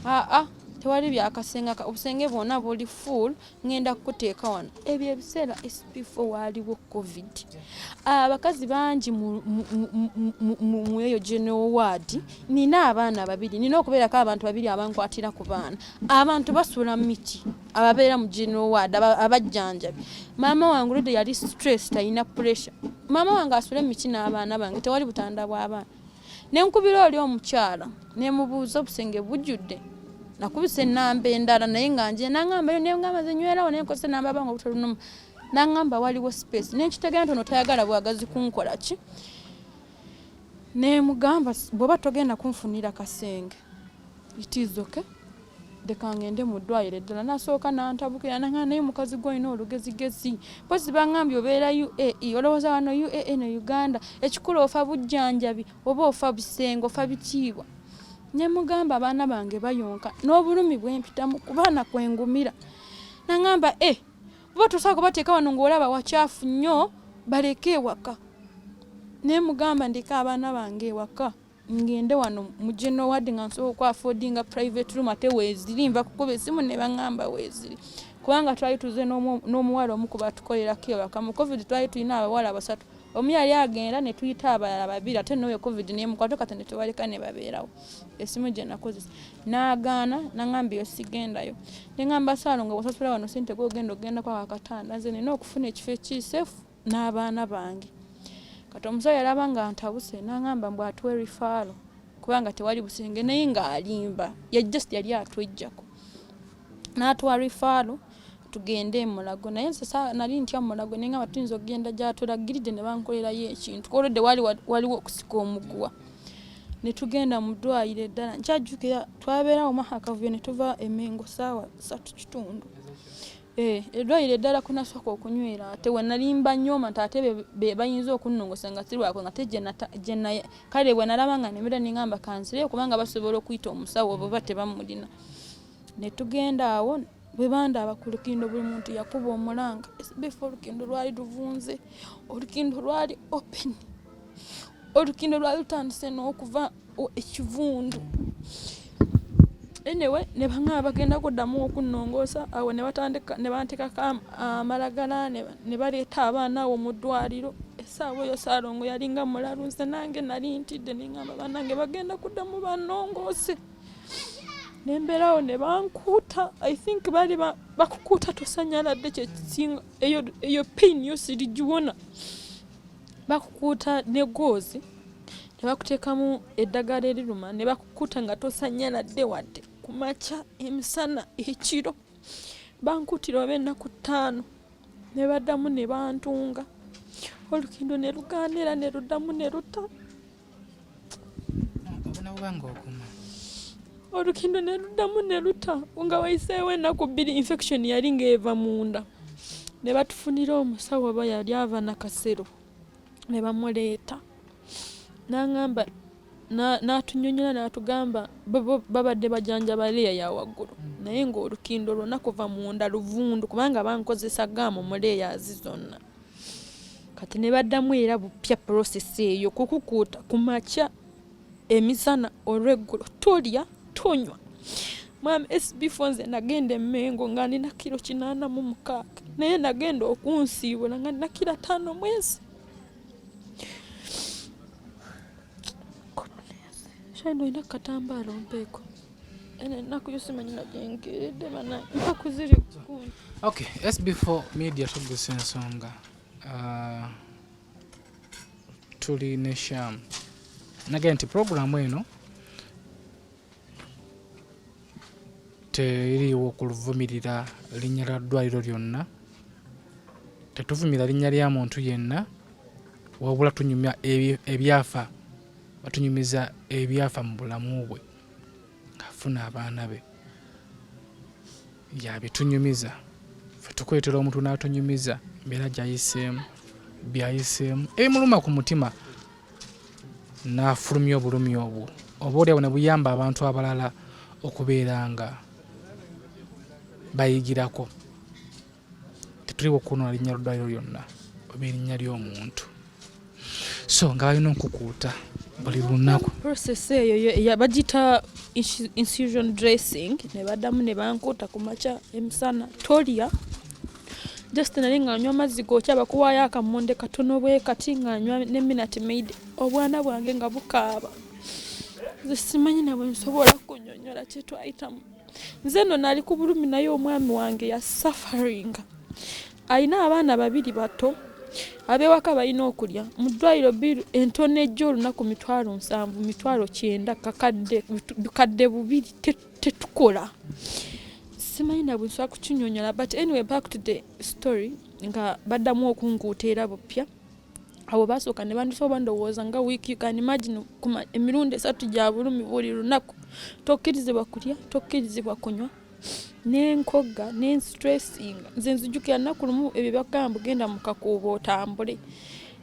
aa tewali byakasenge, obusenge bwonna buli full, ŋŋenda kukuteeka wano. Ebyo ebiseera SP4 waaliwo COVID, abakazi bangi mu eyo general ward, nina abaana babiri, nina okubeerako abantu babiri abankwatira ku baana, abantu basula miti ababeera mu general ward abajjanjabi. Maama wange olwedde yali stress, talina pressure, maama wange asule miti n'abaana bange, tewali butanda bw'abaana. Nenkubira oli omukyala nemubuuza obusenge bujjudde, nakubisa ennamba endala naye nga nje naŋŋamba yo nengamba nze nywerawo nenkozesa enamba bange obutolunuma, naŋŋamba waliwo space, nenkitegeera nti ono tayagala bwagazi kunkola ki. Nemugamba bw'oba togenda kunfunira kasenge, it is okay, leka ngende mu ddwaliro eddala. Nasooka nantabukira naŋŋamba naye mukazi gwe olina olugezigezi, mpozi baŋŋambye obeera UAE, olowooza wano UAE ne Uganda ekikulu ofa bujjanjabi oba ofa bisenge ofa bitiibwa? Nemugamba abaana bange bayonka n'obulumi bwempitamu ku baana kwengumira. Naŋŋamba e oba tosobola kubateeka wano ng'olaba wakyafu nnyo, baleke ewaka. Nemugamba ndeke abaana bange ewaka ngende wano mu general ward nga nsobola okuaffordinga private room, ate weeziri, nva kukuba esimu ne baŋŋamba weeziri, kubanga twali tuze n'omuwala omu ku batukolerako ewaka mu COVID, twali tulina abawala basatu. Omu yali agenda ne tuyita abalala babiri, ate n'oyo covid nemukwata, kati ne tubaleka ne babeerawo. Essimu gye nakozesa n'agaana, n'aŋŋamba eyo sigendayo. Ne ŋŋamba Ssaalongo, bw'osasula wano ssente gw'ogenda okugenda kwako akatanda, nze nina okufuna ekifo ekiri safe n'abaana bange. Kati omusawo yalaba nga ntabuse, n'aŋŋamba mbu atuwe referral kubanga tewali busenge, naye ng'alimba, ya just yali atwejjako. N'atuwa referral tugende e Mulago, naye nze nali ntya Mulago, naye nga tuyinza okugenda gy'atulagiridde ne bankolerayo ekintu, olwedde waliwo okusika omuguwa. Ne tugenda mu ddwaliro eddala, nkyajjukira twabeerawo maha akavuyo ne tuva e Mengo ssaawa 3:15. Eddwaliro eddala kwe nasooka okunywera, ate we nali mbanyooma nti ate be bayinza okunnongosa nga sirwako, nga ate gye kale bwe nalaba nga nemera ne ŋŋamba kanzireyo kubanga basobola okuyita omusawo oba tebamulina. Ne tugenda awo, bwe bandaba ku lukindo buli muntu yakuba omulanga. Before olukindo lwali luvunze, olukindo lwali open, olukindo lwali lutandise n'okuva ekivundu. Anyway, ne baŋŋamba bagenda kuddamu okunnongoosa, awo ne batandika ne banteekako amalagala, ne baleeta abaana awo mu ddwaliro. Essaawa eyo Ssaalongo yalinga mulalu, nze nange nali ntidde, ne ŋŋamba bannange bagenda kuddamu bannongoose. Ne mbeerawo ne bankuuta, I think baali bakukuuta tosanyaladde, kyekisinga eyo pain yo sirigiwona. Bakukuuta ne goozi ne bakuteekamu eddagala eriruma, ne bakukuuta nga tosanyaladde wadde ku makya, emisana, ekiro. Bankuutira oba ennaku 5, ne baddamu ne bantunga, olukindo ne lugaana era ne luddamu ne luta. Olukindo ne luddamu ne luta nga wayiseewo ennaku 2, infection yali ng'eva munda. Ne batufunira omusawo oba yali ava Nakasero, ne bamuleeta, n'aŋŋamba n'atunnyonnyola n'atugamba babadde bajanjaba layer ya waggulu, naye ng'olukindo lwonna kuva munda luvundu kubanga bankozesa gaamu mu layers zonna. Kati ne baddamu era bupya process eyo, kukukuuta ku makya, emisana, olweggulo, tolya tonywa. Mwami SB4, nze nagenda e Mengo nga nina kiro 86, naye nagenda okunsiibula nga nina kiro 5 mwezi. Shaino olina katambaala ompeeko, eno ennaku yo simanyi na gyenkeeredde bana mpaku ziri kundi. Okay, SB4 Media tugusa ensonga. Tuli ne Sham. Nagenda nti programu eno teriiwo kuluvumirira linnya lya ddwaliro lyonna, tetuvumira linnya lya muntu yenna, wabula tunyumya ebyafa, batunyumiza ebyafa mu bulamu bwe ng'afuna abaana be, yabitunyumiza. Ffe tukuleetera omuntu n'atunyumiza embeera gy'ayiseemu, by'ayiseemu, ebimuluma ku mutima, n'afulumya obulumi obwo, oba oliawo ne buyamba abantu abalala okubeera nga bayigirako. Tetuliwo kwonoona linnya lya ddwaliro lyonna oba erinnya ly'omuntu, so nga balina okukuuta buli lunaku. Process eyo bagiyita incision dressing, ne baddamu ne bankuuta ku makya, emisana, tolya, just nali nga nywa amazzi gookya, bakuwaayo akamonde katono bwe kati, nga nywa ne Minute Maid, obwana bwange nga bukaaba. Nze simanyi na bwe nsobola kunnyonnyola kye twayitamu. Nze nno nali ku bulumi, naye omwami wange ya sufferinga, alina abaana babiri bato, ab'ewaka balina okulya, mu ddwaliro bill entono ejja olunaku 70,000, 90,000, kakadde, 2,000, tetukola. Simanyi na bwe nsobola kukinnyonnyola, but anyway, back to the story, nga baddamu okunkuuta era bupya. Abo basooka ne bandisobola ndowooza nga week, you can imagine emirundi 3 gya bulumi buli lunaku, tokkirizibwa kulya, tokkirizibwa kunywa, n'enkogga n'enstressinga. Nze nzijukira nnaku lumu ebyo bagamba genda mu kakuubo otambule,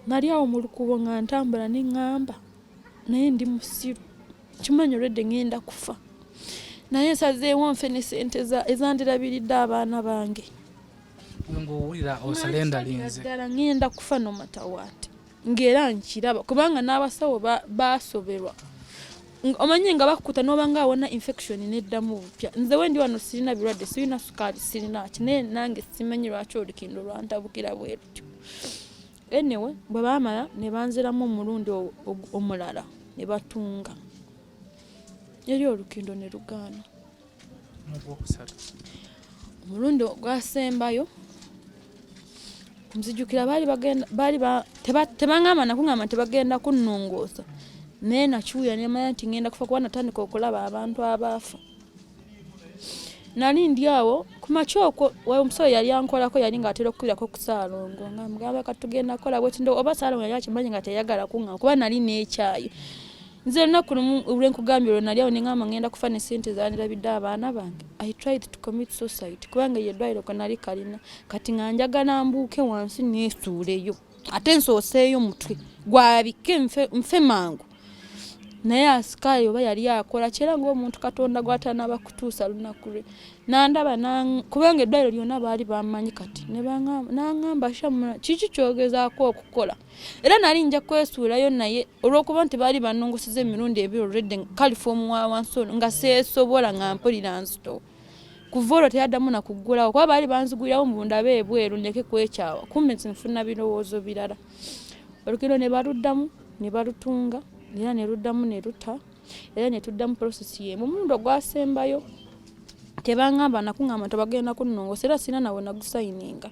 nali awo mu lukuubo nga ntambula ne ŋŋamba naye ndi musiru, kimanyi olwedde ŋŋenda kufa, naye nsazeewo nfe ne ssente ezandirabiridde abaana bange. Ng'owulira osalendalinze. Ddala ŋŋenda kufa no matter what, ng'era nkiraba kubanga n'abasawo baasoberwa. Omanyi nga bakukuta n'oba nga awona infection neddamu bupya. Nze we ndi wano sirina birwadde, sirina sukaali, sirina ki, naye nange simanyi lwaki olukindo lwantabukira bwe lutyo. Anyway, bwe baamala ne banziramu omulundi omulala ne batunga eri olukindo ne lugaana. Omulundi ogwasembayo nzijukira baali bagenda baali tebangamba nakungamba nti bagenda kunnongoosa, naye nakiwulira nemanya nti ngenda kufa kuba natandika okulaba abantu abaafa. Nali ndi awo ku makya okwo, omusawo yali ankolako yali ng'atera okukubirako ku Ssaalongo nga mugamba kati tugenda kukola bweti, oba Ssaalongo yali akimanyi nga teyagala kuŋŋamba kuba nali neekyaye. Nze olunaku lumu lwe nkugambye olwo nali awo ne ŋŋamba ŋŋenda kufa ne ssente zandirabidde abaana bange. I tried to commit suicide kubanga eyo eddwaliro kwe nali kalina kati nga njagala mbuuke wansi neesuuleyo ate nsooseeyo mutwe gwabike nfe mangu. Naye asikaali oba yali akola ki era ng'omuntu Katonda gw'atanaba kutuusa lunaku lwe nandaba kubanga eddwaliro lyonna baali bamanyi kati ne n'aŋŋamba Shamuna kiki ky'ogezaako okukola era nali nja kwesuulayo naye olw'okuba nti baali bannongoseza emirundi ebiri olwedde kalifoomu wa wansi ono nga seesobola nga mpulira nzito kuva olwo teyaddamu na kuggulawo kuba baali banzigulirawo mbu ndabe ebweru ndeke kwekyawa kumbe nze nfuna birowoozo birala. Olugendo ne baluddamu ne balutunga era ne luddamu ne luta era ne tuddamu process y'emu. Omulundi ogwasembayo tebangamba nakungamba nti bagenda kunnongoosa era sirina nawe nagusayininga.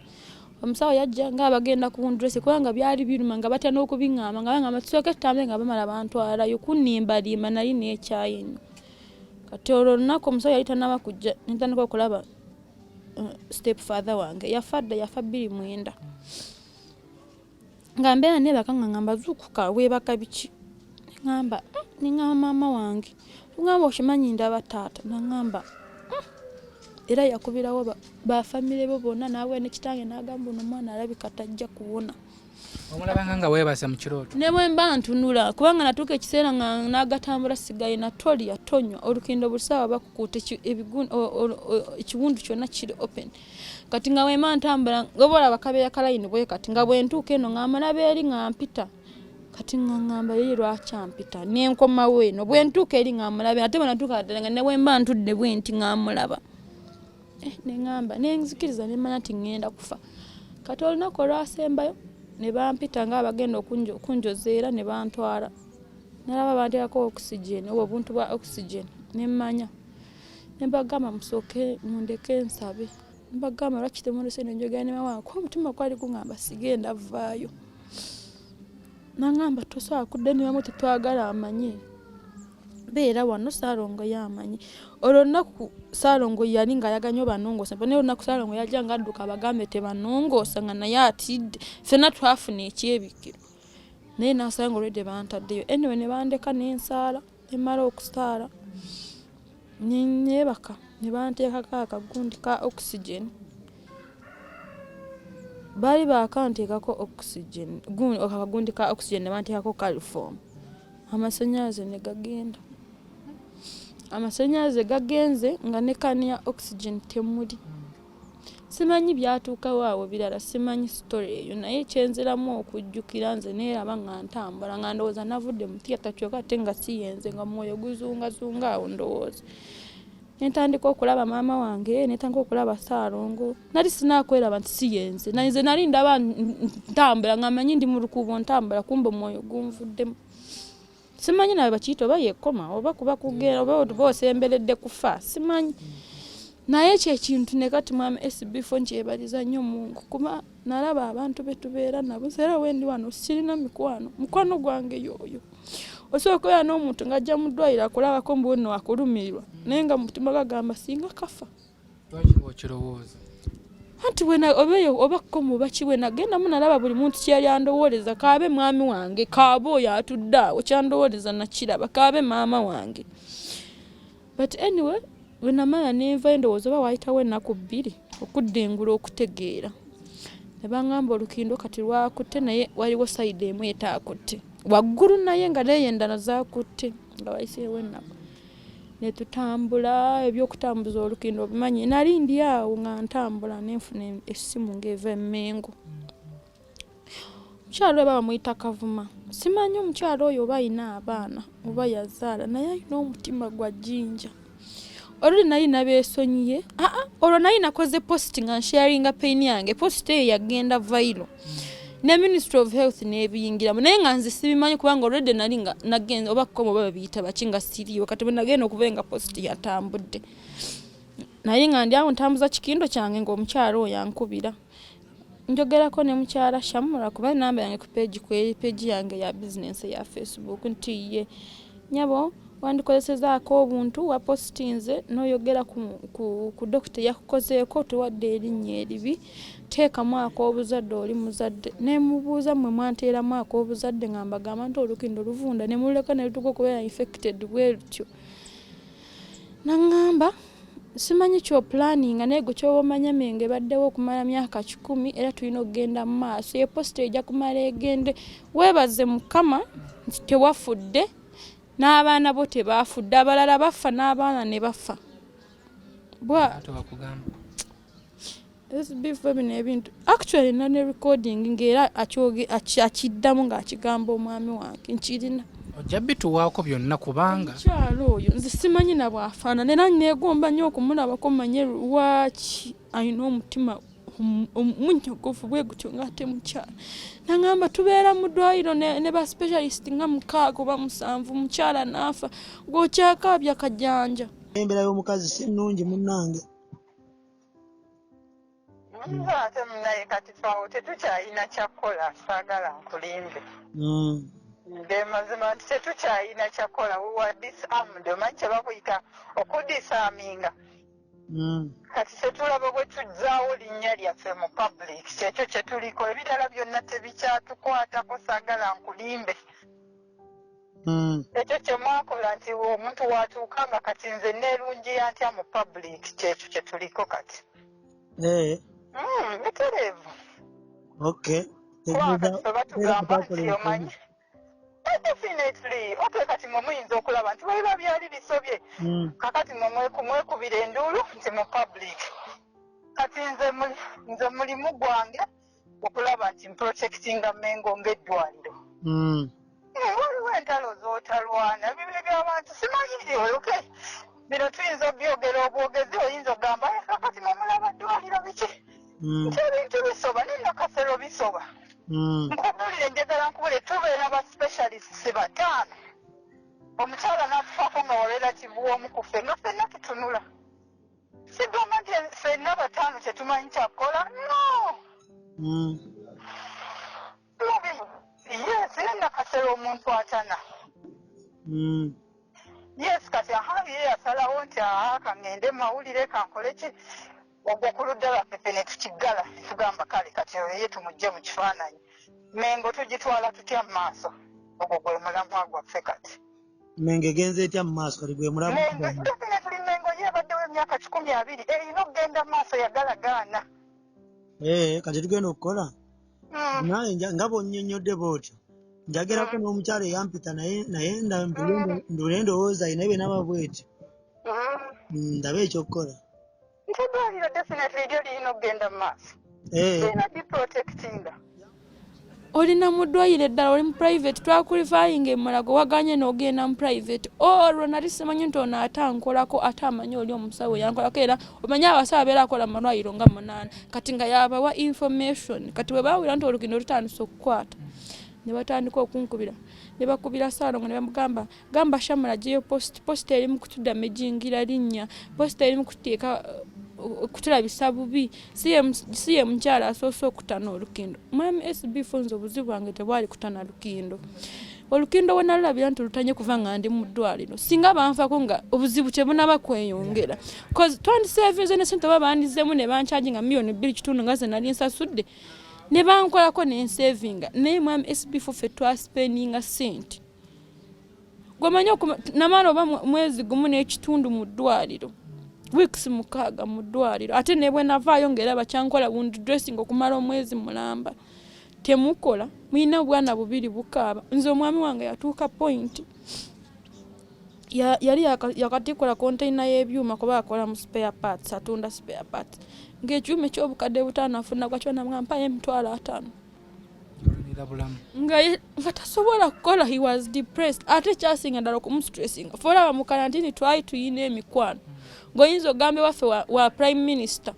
Omusawo yajja nga bagenda kundress kubanga byali biruma nga batya n'okubingamba nga bangamba tusooke tutambe nga bamala bantwalayo kunnimbalimba nali neekyaye nnyo. Kati olwo olunaku omusawo yali tannaba kujja ne ntandika okulaba step father wange yafa dda yafa 2009. Nga mbeera neebaka nga ngamba zuukuka weebaka biki? Nengamba nengamba maama wange ngamba okimanyi ndaba taata nangamba era yakubirawo ba famire bo bonna n'abuulira ne kitange n'agamba ono omwana alabika tajja kuwona. Omulabanga nga weebase mu kirooto? Ne bwe mba ntunula kubanga natuuka ekiseera nga n'agatambula sigayina tolya tonywa olukindo buli ssaawa bakukuuta ekiwundu kyonna kiri open. Kati nga wema ntambula nga olaba kabeera kalayini bwe kati nga bwe ntuuka eno nga malaba eri nga mpita kati nga ŋŋamba ye lwaki ampita ne nkomawo eno bwe ntuuka eri nga mulaba ate bwe natuuka ddala nga ne bwe mba ntudde bwe nti nga mulaba ne ŋŋamba ne nzikiriza ne mmanya nti ŋŋenda kufa. Kati olunaku olwasembayo ne bampita nga abagenda okunjozeera ne bantwala nalaba banteekako oxygen obwo obuntu bwa oxygen ne mmanya ne mbagamba musooke mundeke nsabe. Mbagamba lwaki temundese ne njogera ne maama wange kuba omutima gwali gungamba sigenda vaayo. Nangamba tosobola kudda ne maama tetwagala amanye beera wano Ssaalongo ye amanyi. Olwo olunaku Ssaalongo yali ng'ayagala nnyo banongoose naye olunaku Ssaalongo yajja ng'adduka abagambe tebanongoosa nga naye atidde. Ffenna twafuna ekyebikiro naye n'asanga already bantaddeyo. Anyway ne bandeka ne nsaala ne mmala okusaala ne neebaka ne banteekako akagundi ka oxygen. Baali baakanteekako oxygen akagundi ka oxygen ne banteekako chloroform amasannyalaze ne gagenda. Amasannyalaze gagenze nga ne can ya oxygen temuli. Simanyi byatuukawo awo birala simanyi story eyo naye kyenziramu okujjukira nze neeraba nga ntambula nga ndowooza navudde mu theatre kyokka ate nga si yenze nga mwoyo guzungazunga awo ndowooza. Ne ntandika okulaba maama wange ne ntandika okulaba Ssaalongo nali sinakweraba nti si yenze nze nali ndaba ntambula nga mmanyi ndi mu lukuubo ntambula kumbe omwoyo gunvuddemu. Simanyi nawe bakiyita oba yekoma oba kuba kugenda oba osemberedde kufa simanyi. Naye ekyo ekintu ne kati mwami SB4 nkyebaliza nnyo Mungu kuba nalaba abantu be tubeera nabo nze era wendi wano sirina mikwano mukwano gwange y'oyo. Osobola okubeera n'omuntu ng'ajja mu ddwaliro akulabako mbu nno akulumirirwa naye nga mu mutima gwe agamba singa kafa. Lwaki bw'okirowooza? Anti oba kkomo oba ki bwe nagendamu nalaba buli muntu kye yali andowooleza kaabe mwami wange kaabe oyo atudde awo kyandowooleza nakiraba kaabe maama wange. But anyway bwe namala ne nvayo ndowooza oba waayitawo ennaku bbiri okudda engulu okutegeera ne bangamba olukindo kati lwakutte naye waliwo sayidi emu etaakutte waggulu naye nga neeyo endala zaakutte nga wayiseewo ennaku. Ne tutambula ebyokutambuza olukindo obimanyi nali ndi awo nga ntambula ne nfuna essimu ng'eva e Mmengo. Omukyala oyo bamuyita Kavuma simanyi omukyala oyo oba alina abaana oba yazaala naye alina omutima gwa jjinja. Oluli nali nabeesonyiye aa olwo nali nakoze post nga nsharinga pain yange post eyo yagenda viral. Ne Ministry of Health n'ebiyingiramu, naye nga nze sibimanyi kubanga already nali nga nagenze oba kukoma oba babiyita baki nga siriiwo. Kati bwe nagenda okuva nga post yatambudde, naye nga ndi awo ntambuza kikindo kyange ng'omukyala oyo ankubira. Njogerako ne mukyala Shamura kuba enamba yange ku page, kweri page yange ya business ya Facebook, nti ye nyabo wandikozesezaako obuntu wapositinze n'oyogera ku, ku, ku dokita yakukozeeko, tuwadde erinnya eribi, teekamu ak'obuzadde, oli muzadde. Nemubuuza, mmwe mwanteeramu ak'obuzadde nga mbagamba nti olukindo luvunda ne mululeka ne lutuuka okubeera infected bwe lutyo? Naŋŋamba simanyi kyopulaninga, naye gwe kyoba omanya Mengo ebaddewo okumala myaka 100 era tulina okugenda mu maaso. Ye posita ejja kumala egende. Weebaze Mukama nti tewafudde n'abaana bo tebaafudde, abalala bafa n'abaana ne bafa. Bwa SB4 bino ebintu actually na ne recording ng'era akiddamu ng'akigamba omwami wange nkirina. Ojja bituwaako byonna kubanga omukyalo oyo nze simanyi na bw'afaanana, era neegomba nnyo okumulabako manye lwaki alina omutima omunyogovu bwe gutyo ng'ate mukyala. Nangamba tubeera mu ddwaliro ne ba specialist nga 6 oba 7, mukyala n'afa ng'okyakaabya kajanja. Embeera y'omukazi si nnungi munnange. Nze ate munaye kati faawo tetukyalina kyakukola, saagala nkulimbe. Ge mazima nti tetukyalina kyakukola, we were disarmed. Omanyi kye bakuyita okudisarminga? Kati tetulaba bwe tuzzaawo linnya lyaffe mu public, kyekyo kye tuliko, ebirala byonna tebikyatukwatako, saagala nkulimbe. Ekyo kye mwakola nti omuntu watuuka nga kati nze neerungiya ntya mu public, kyekyo kye tuliko kati. Bitereevu. Kuba kati ffe batugamba nti omanyi definitely okay, kati mwe muyinza okulaba nti bwe biba byali bisobye, kakati mwe mwekubira enduulu nti mu public. Kati nze mulimu gwange okulaba nti mprotectinga Mengo ng'eddwaliro. Waliwo entalo z'otalwana, bibe by'abantu simanyi. Okay, bino tuyinza obyogera obwogezi, oyinza okugamba, "Eh, kakati mwe mulaba ddwaliro biki?" Nti ebintu bisoba ne Nakasero bisoba. Nkubuulire, njagala nkubule, tubeera ba specialists 5, omukyala n'atufaako nga wa relative w'omu ku ffe, nga ffenna tutunula. Sigamba nti ffenna 5 tetumanyi kyakukola, no. Yes, ne Nakasero omuntu atana. Yes, kati aha ye yasalawo nti aha kaŋŋende mawulire kankole ki, ogwo ku ludda lwaffe ffe ne tukiggala ne tugamba kale kati oyo ye tumugye mu kifaananyi. Mengo tugitwala tutya mu maaso? Ogwo gwe mulamwa gwaffe kati. Mengo egenze etya mu maaso kati gwe mulamwa? Mengo definitely, Mengo ye ebaddewo emyaka 120, erina okugenda mu maaso, yagala gaana. Kati tugenda okukola naye nga bw'onnyonnyodde bw'otyo, njagerako n'omukyala eyampita naye, naye ndule endowooza ye, naye bwe naaba bw'etyo ndabe ekyokukola. Nti eddwaliro definitely lyo lirina okugenda mu maaso, lirina diprotectinga. Olina mu ddwaliro eddala, oli mu private, twakureferinga emulago, waganye n'ogenda mu private. Olwo nali simanyi nti ono ate ankolako, ate amanyi oli omusawo yankolako. Era omanyi abasawo abeera akola mu malwaliro nga 8, kati nga yabawa information. Kati bwe bawulira nti olukindo lutandise okukwata, ne batandika okunkubira, ne bakubira Saalongo ne bamugamba, "Gamba Shamula gyeyo post, post eri mu kutudamagingira linnya, post eri mu kuteeka kutulabisa bubi." Si ye mukyala asoose okutana olukindo. Mwami SB, funza obuzibu bwange tebwali kutana lukindo. Olukindo we nalulabira nti lutanye kuva nga ndi mu ddwaliro. Singa banfako nga obuzibu tebunaba kweyongera, cause twandisevinze ne sente oba bandizemu ne bancharge nga 2.5 miliyoni nga ze nali nsasudde, ne bankolako nensevinga. Naye mwami SB4, ffe twaspendinga sente gwemanyi namala oba mwezi gumu n'ekitundu mu ddwaliro, weeks 6 mu ddwaliro, ate ne bwe navaayo ng'era bakyankola wound dressing okumala omwezi mulamba. Temukola, mulina obwana bubiri bukaaba. Nze omwami wange yatuuka point yali yakatikula container y'ebyuma, kuba akola mu spare parts, atunda spare parts, ng'ekyuma eky'obukadde 5 afuna gwakyo, namugamba mpayo 50,000. Nga tasobola kukola, he was depressed. Ate kyasinga ddala okumustressinga, fe olaba mu karantini twali tuyina emikwano, ng'oyinza ogamba ewaffe wa prime minister.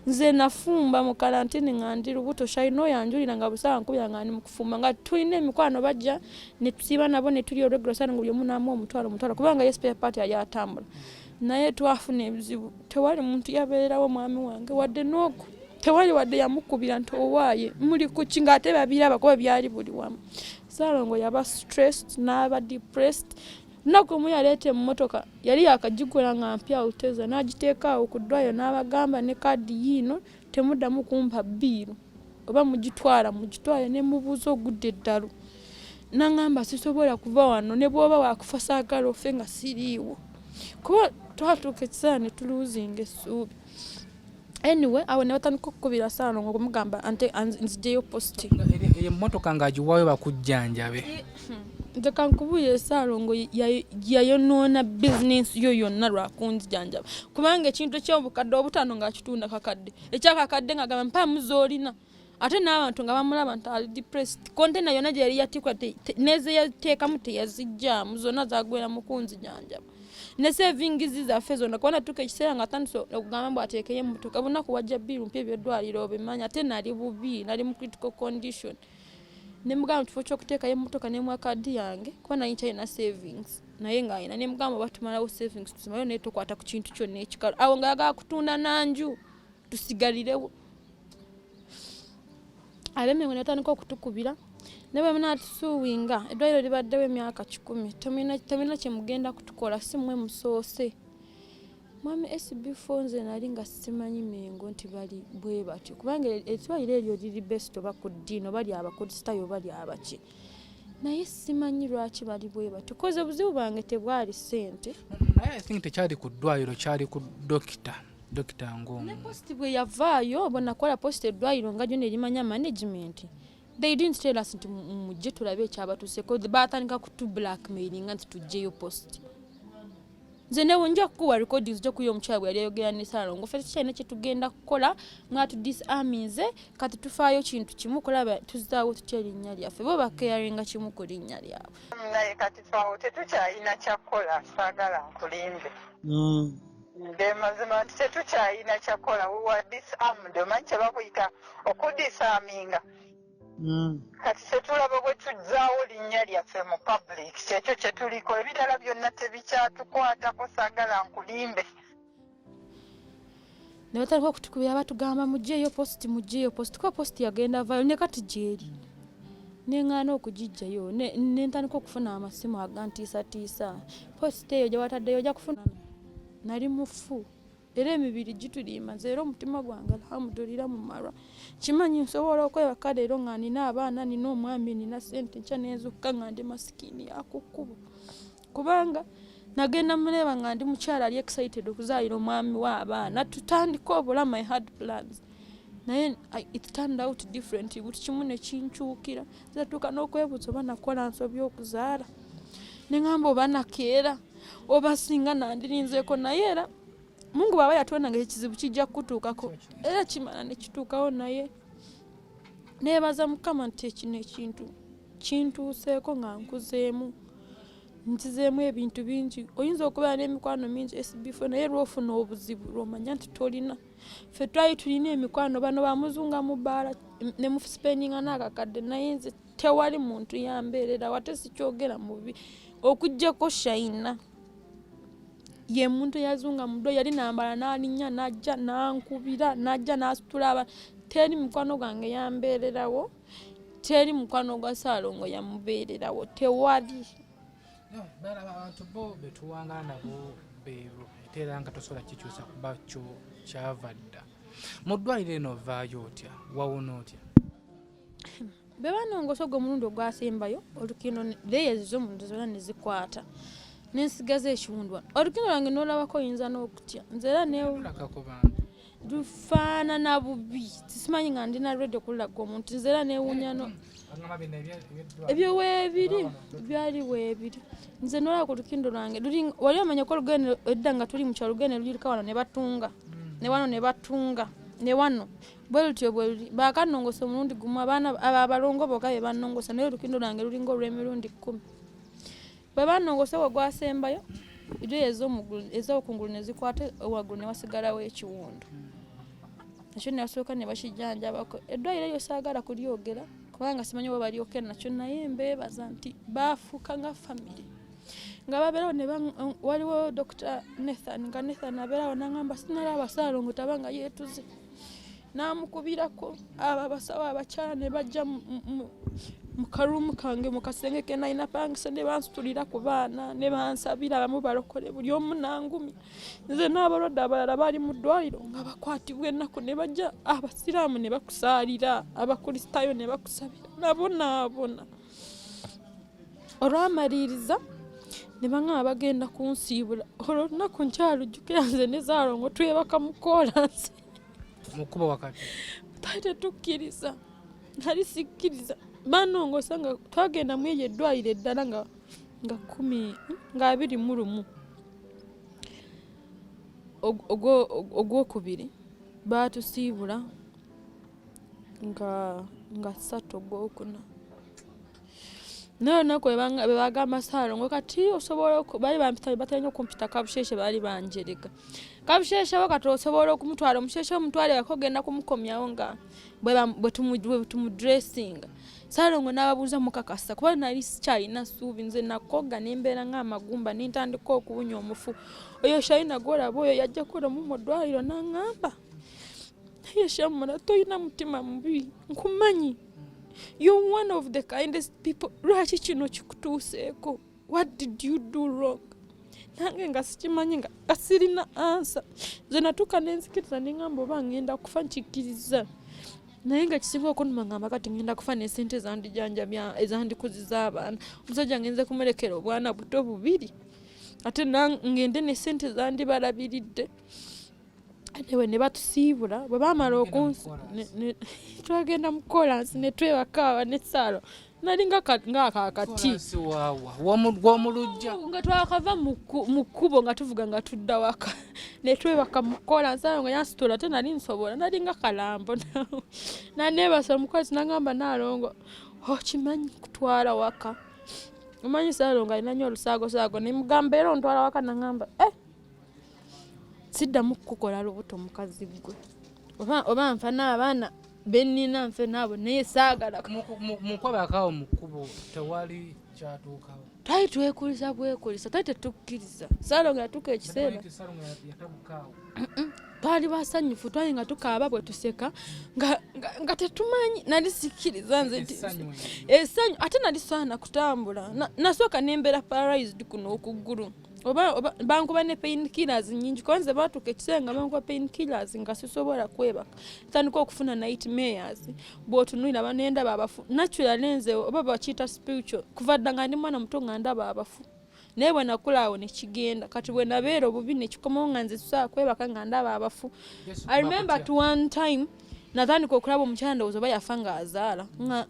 Nze nafumba mu kalantini nga ndi lubuto, Shaina oyanjulira nga busaawa nkubira nga ndi mu kufumba, nga tulina emikwano bajja ne tusiiba nabo ne tulya olweggulo sana nga buli omu n'amuwa omutwalo omutwalo kubanga ye spare part yali atambula. Naye twafuna ebizibu, tewali muntu yabeererawo mwami wange wadde n'ogu, tewali wadde yamukubira nti owaaye muli kuki, ng'ate babiraba kuba byali buli wamu. Ssaalongo yaba stressed n'aba depressed. Lunaku lumu yaleeta emmotoka yali yakagigula nga mpya Alteza n'agiteeka awo ku ddwaliro n'abagamba ne kaadi yiino temuddamu kumpa bbiiru oba mugitwala mugitwale ne mubuuza ogudde eddalu n'angamba sisobola kuva wano ne bw'oba wakufa saagala ofe nga siriiwo kuba twatuuka ekiseera ne tuluuzinga essuubi. Anyway, awo ne batandika okukubira Ssaalongo okumugamba ante nzijeyo posti. Eyo emmotoka ng'agiwaayo bakujjanjabe. Nze kankubuulire, Ssaalongo yayonoona bizinensi yo yonna lwakunzijanjaba kubanga ekintu eky'obukadde obutaano ng'akitunda kakadde, ekyakakadde ng'agamba mpaamu z'olina, ate n'abantu nga bamulaba nti ali depressed. Kontena yonna gye yali yatikwa nezeyateekamu teyaziggyaamu, zonna zagwera mu kunzijanjaba ne savings zaffe zonna, kuba natuuka ekiseera nga atandise okugamba mbu ateekeyo emmotoka bunaku wajja bbiiru mpya eby'eddwaliro obimanyi, ate nali bubi, nali mu critical condition. Ne mugamba mu kifo ky'okuteekayo emmotoka ne muwa kaadi yange kuba nali nkyalina savings naye ng'alina, ne mugamba oba tumalawo savings tuzimayo naye tokwata ku kintu kyonna ekikalu. Awo ng'ayagala kutunda nanju tusigalirewo. Ab'Emengo ne batandika okutukubira ne bwe munaatusuuwinga eddwaliro libaddewo emyaka 100 temulina kye mugenda kutukola, si mmwe musoose. Mwami SB4, nze nali nga simanyi Mengo nti bali bwe batyo kubanga eddwaliro eryo liri best oba ku ddiini oba lyabakristaayo oba lyabaki, naye simanyi lwaki bali bwe batyo koze obuzibu bwange tebwali ssente. Naye I think tekyali ku ddwaliro, kyali ku dokita, dokita ng'omu. Ne post bwe yavaayo, bwe nakola post eddwaliro nga gyo nerimanya management, they didn't tell us nti mujje tulabe ekyabatuuseko. Batandika kutu blackmailinga nti tugyeyo post. Nze newe nja kukuwa recordings gyo kuyo omukyala bwe yali ayogera ne Ssaalongo, ffe tetukyalina kyetugenda kukola, mwatu disarminze, kati tufaayo kintu kimu kulaba tuzaawo tutya erinnya lyaffe. Bo bakeyaringa kimu ku linnya lyabwe. Naye kati faawo tetukyalina kyakukola, saagala nkulimbe. Ge mazima nti tetukyalina kyakukola, we were disarmed. Omanyi kye bakuyita okudisarminga? Kati tetulaba bwe tuzzaawo linnya lyaffe mu public, kyekyo kye tuliko, ebirala byonna tebikyatukwatako, saagala nkulimbe. Ne batandika okutukubira batugamba mugyeyo post, mugyeyo post, kuba post yagenda vayo ne kati gyeri neŋŋaana okugijjayo ne ntandika okufuna amasimu agantiisatiisa, post eyo gye wataddeyo ojja kufuna. Nali mufu era emibiri gitulimba nze era omutima gwange alhamdulillah mumalwa kimanyi nsobola okwebaka leero nga nina abaana, nina omwami, nina sente, nkya nenzukka nga ndi masikini yakukkubo kubanga nagenda muleeba nga ndi mukyala ali excited okuzaalira omwami w'abaana tutandike obulamu. I had plans naye it turned out different, buli kimu nekinkyukira. Natuuka n'okwebuuza oba nakola nsobi okuzaala, neŋŋamba oba nakeera oba singa nandirinzeeko, naye era Mungu bw'aba yatwona nga ekizibu kijja kukutuukako era kimala nekituukawo. Naye neebaza Mukama nti ekino ekintu kintuuseeko nga nkuzeemu, nzizeemu ebintu bingi. Oyinza okubeera n'emikwano mingi SB4, naye lwofuna obuzibu lwomanya nti tolina. Ffe twali tulina emikwano, bano bamuzunga mu bbaala ne muspendinga n'akakadde, naye nze tewali muntu yambeererawo, ate sikyogera mubi okuggyako Shaina ye muntu eyazunga mu ddwa yali nambala n'alinnya n'ajja n'ankubira n'ajja n'asitula aba. Teri mukwano gwange yambeererawo, teri mukwano gwa Ssaalongo yamubeererawo, tewali. No, balaba abantu bo betuwangala nabo beebo, ate era nga tosobola kikyusa kuba kyo kyava dda. Mu ddwaliro eno ovaayo otya, wawona otya? Bwe banongosa ogwo omulundi ogwasembayo olukindo, layers z'omuntu zonna ne zikwata nensigaza ekiwundu wano. Olukindo lwange n'olabako oyinza n'okutya nze era ne Tulagako bantu. Lufaanana bubi, simanyi nga ndina ready okululaga omuntu. Nze era newuunya no Bagamba bino ebyeddwaliro. Ebyo weebiri, byali weebiri. Nze nolaba ku lukindo lwange luli wali omanya ko olugendo edda nga tuli mu kyalo, olugendo lulirika wano ne batunga ne wano ne batunga ne wano bwe lutyo bwe luli. Bakanongosa omulundi gumu, abaana abo abalongo bokka be banongosa, naye olukindo lwange lulinga olw'emirundi 10. Bwe banongosa ogwo gwasembayo eri ez'okungulu ne zikwata waggulu ne wasigalawo ekiwundu. Nakyo nebasooka ne bakijjanjabako. Eddwaliro eryo saagala kulyogera kubanga simanyi oba balyoke nakyo, naye mbeebaza nti baafuuka nga famire nga babeerawo ne waliwo Dr Nathan, nga Nathan abeerawo nangamba sinalaba Ssaalongo taba nga yeetuze, n'amukubirako abo abasawo abakyala ne bajja mu karuumu kange mu kasenge ke nalina pangisa ne bansitulira ku baana ne bansabira, abamu balokole, buli omu nangumya. Nze n'abalwadde abalala baali mu ddwaliro nga bakwatibwa ennaku ne bajja, abasiraamu ne bakusaalira, abakristaayo ne bakusabira, nabonaabona. Olwamaliriza ne baŋŋamba bagenda kunsiibula. Olwo olunaku nkyalujjukira, nze ne Ssaalongo twebaka mu koolansi. Mu kkubo wakati? Twali tetukkiriza, nali sikkiriza. Banongosa nga twagenda mu eryo eddwaliro eddala nga 10 nga 21 ogwokubiri, baatusiibula nga 3 ogwokuna. Naye olunaku bwe bagamba Ssaalongo kati osobola, baali bampita, batera nnyo okumpita Kabusheshe, baali banjerega Kabusheshe wo, kati osobola okumutwala omusheshe, omutwale waka, ogenda kumukomyawo nga bwe tumudressinga. Ssaalongo n'ababuuza mukakasa? Kuba nali sikyalina ssuubi. Nze nakogga nembeera ng'amagumba, nentandika okuwunya omufu. Oyo Shaina gwolaba oyo yajja kulamu mu ddwaliro n'aŋŋamba, naye Shamura tolina mutima mubi, nkumanyi, you're one of the kindest people, lwaki kino kikutuuseeko? What did you do wrong? Nange nga sikimanyi, nga sirina answer. Nze natuuka nenzikiriza neŋŋamba oba ŋŋenda kufa nkikkiriza, naye nga kisinga okunuma ngamba kati ŋŋenda kufa n'esente ezandijanjabya ezandikuziza abaana. Omusajja ngenze kumulekera obwana buto bubiri, ate ŋŋende n'esente zandibalabiridde. Anyway, ne batusiibula. Bwe baamala okunsi twagenda mu kolansi ne twebakaawa ne Saalo, nali ngaakakati Kolansi waawa w'omulujja? Nga twakava mu kkubo nga tuvuga nga tudda waka, ne twebaka mu kolansi ayo nga yansitula, ate nali nsobola, nali nga kalambo. Naneebasa omukozi nagamba, Naalongo okimanyi kutwala waka? Omanyi Saalongo alina nnyo olusaagosaago. Nemugamba era ontwala waka? Nagamba, eh, siddamu kukukola lubuto mukazi ggwe, oba nfa n'abaana bennina nfe naabo, naye saagala. Mukwebakawo mu kkubo tewali kyatuukawo? Twali twekulisa bwekulisa, twali tetukkiriza. Saalongo yatuuka ekiseera Ssaalongo yatabukaawo? Twali basanyufu, twali nga tukaaba bwe tuseka nga tetumanyi. Nali sikkiriza nze nti Essanyu eryo. Essanyu, ate nali saana kutambula. Nasooka nembeera paralyzed kuno okuggulu, oba bankuba ne pain killers nyingi, kuba nze baatuuka ekiseera nga bankuba pain killers nga sisobola kwebaka, tandika okufuna nightmares. Bw'otunuulira banendaba abafu naturally, nze oba bakiyita spiritual, kuva dda nga ndi mwana muto nga ndaba abafu, naye bwe nakula awo nekigenda. Kati bwe nabeera obubi nekikomawo nga nze sisobola kwebaka nga ndaba abafu. Yesu. I remember Bakutya. at one time natandika okulaba omukyala, ndowooza oba yafa ng'azaala,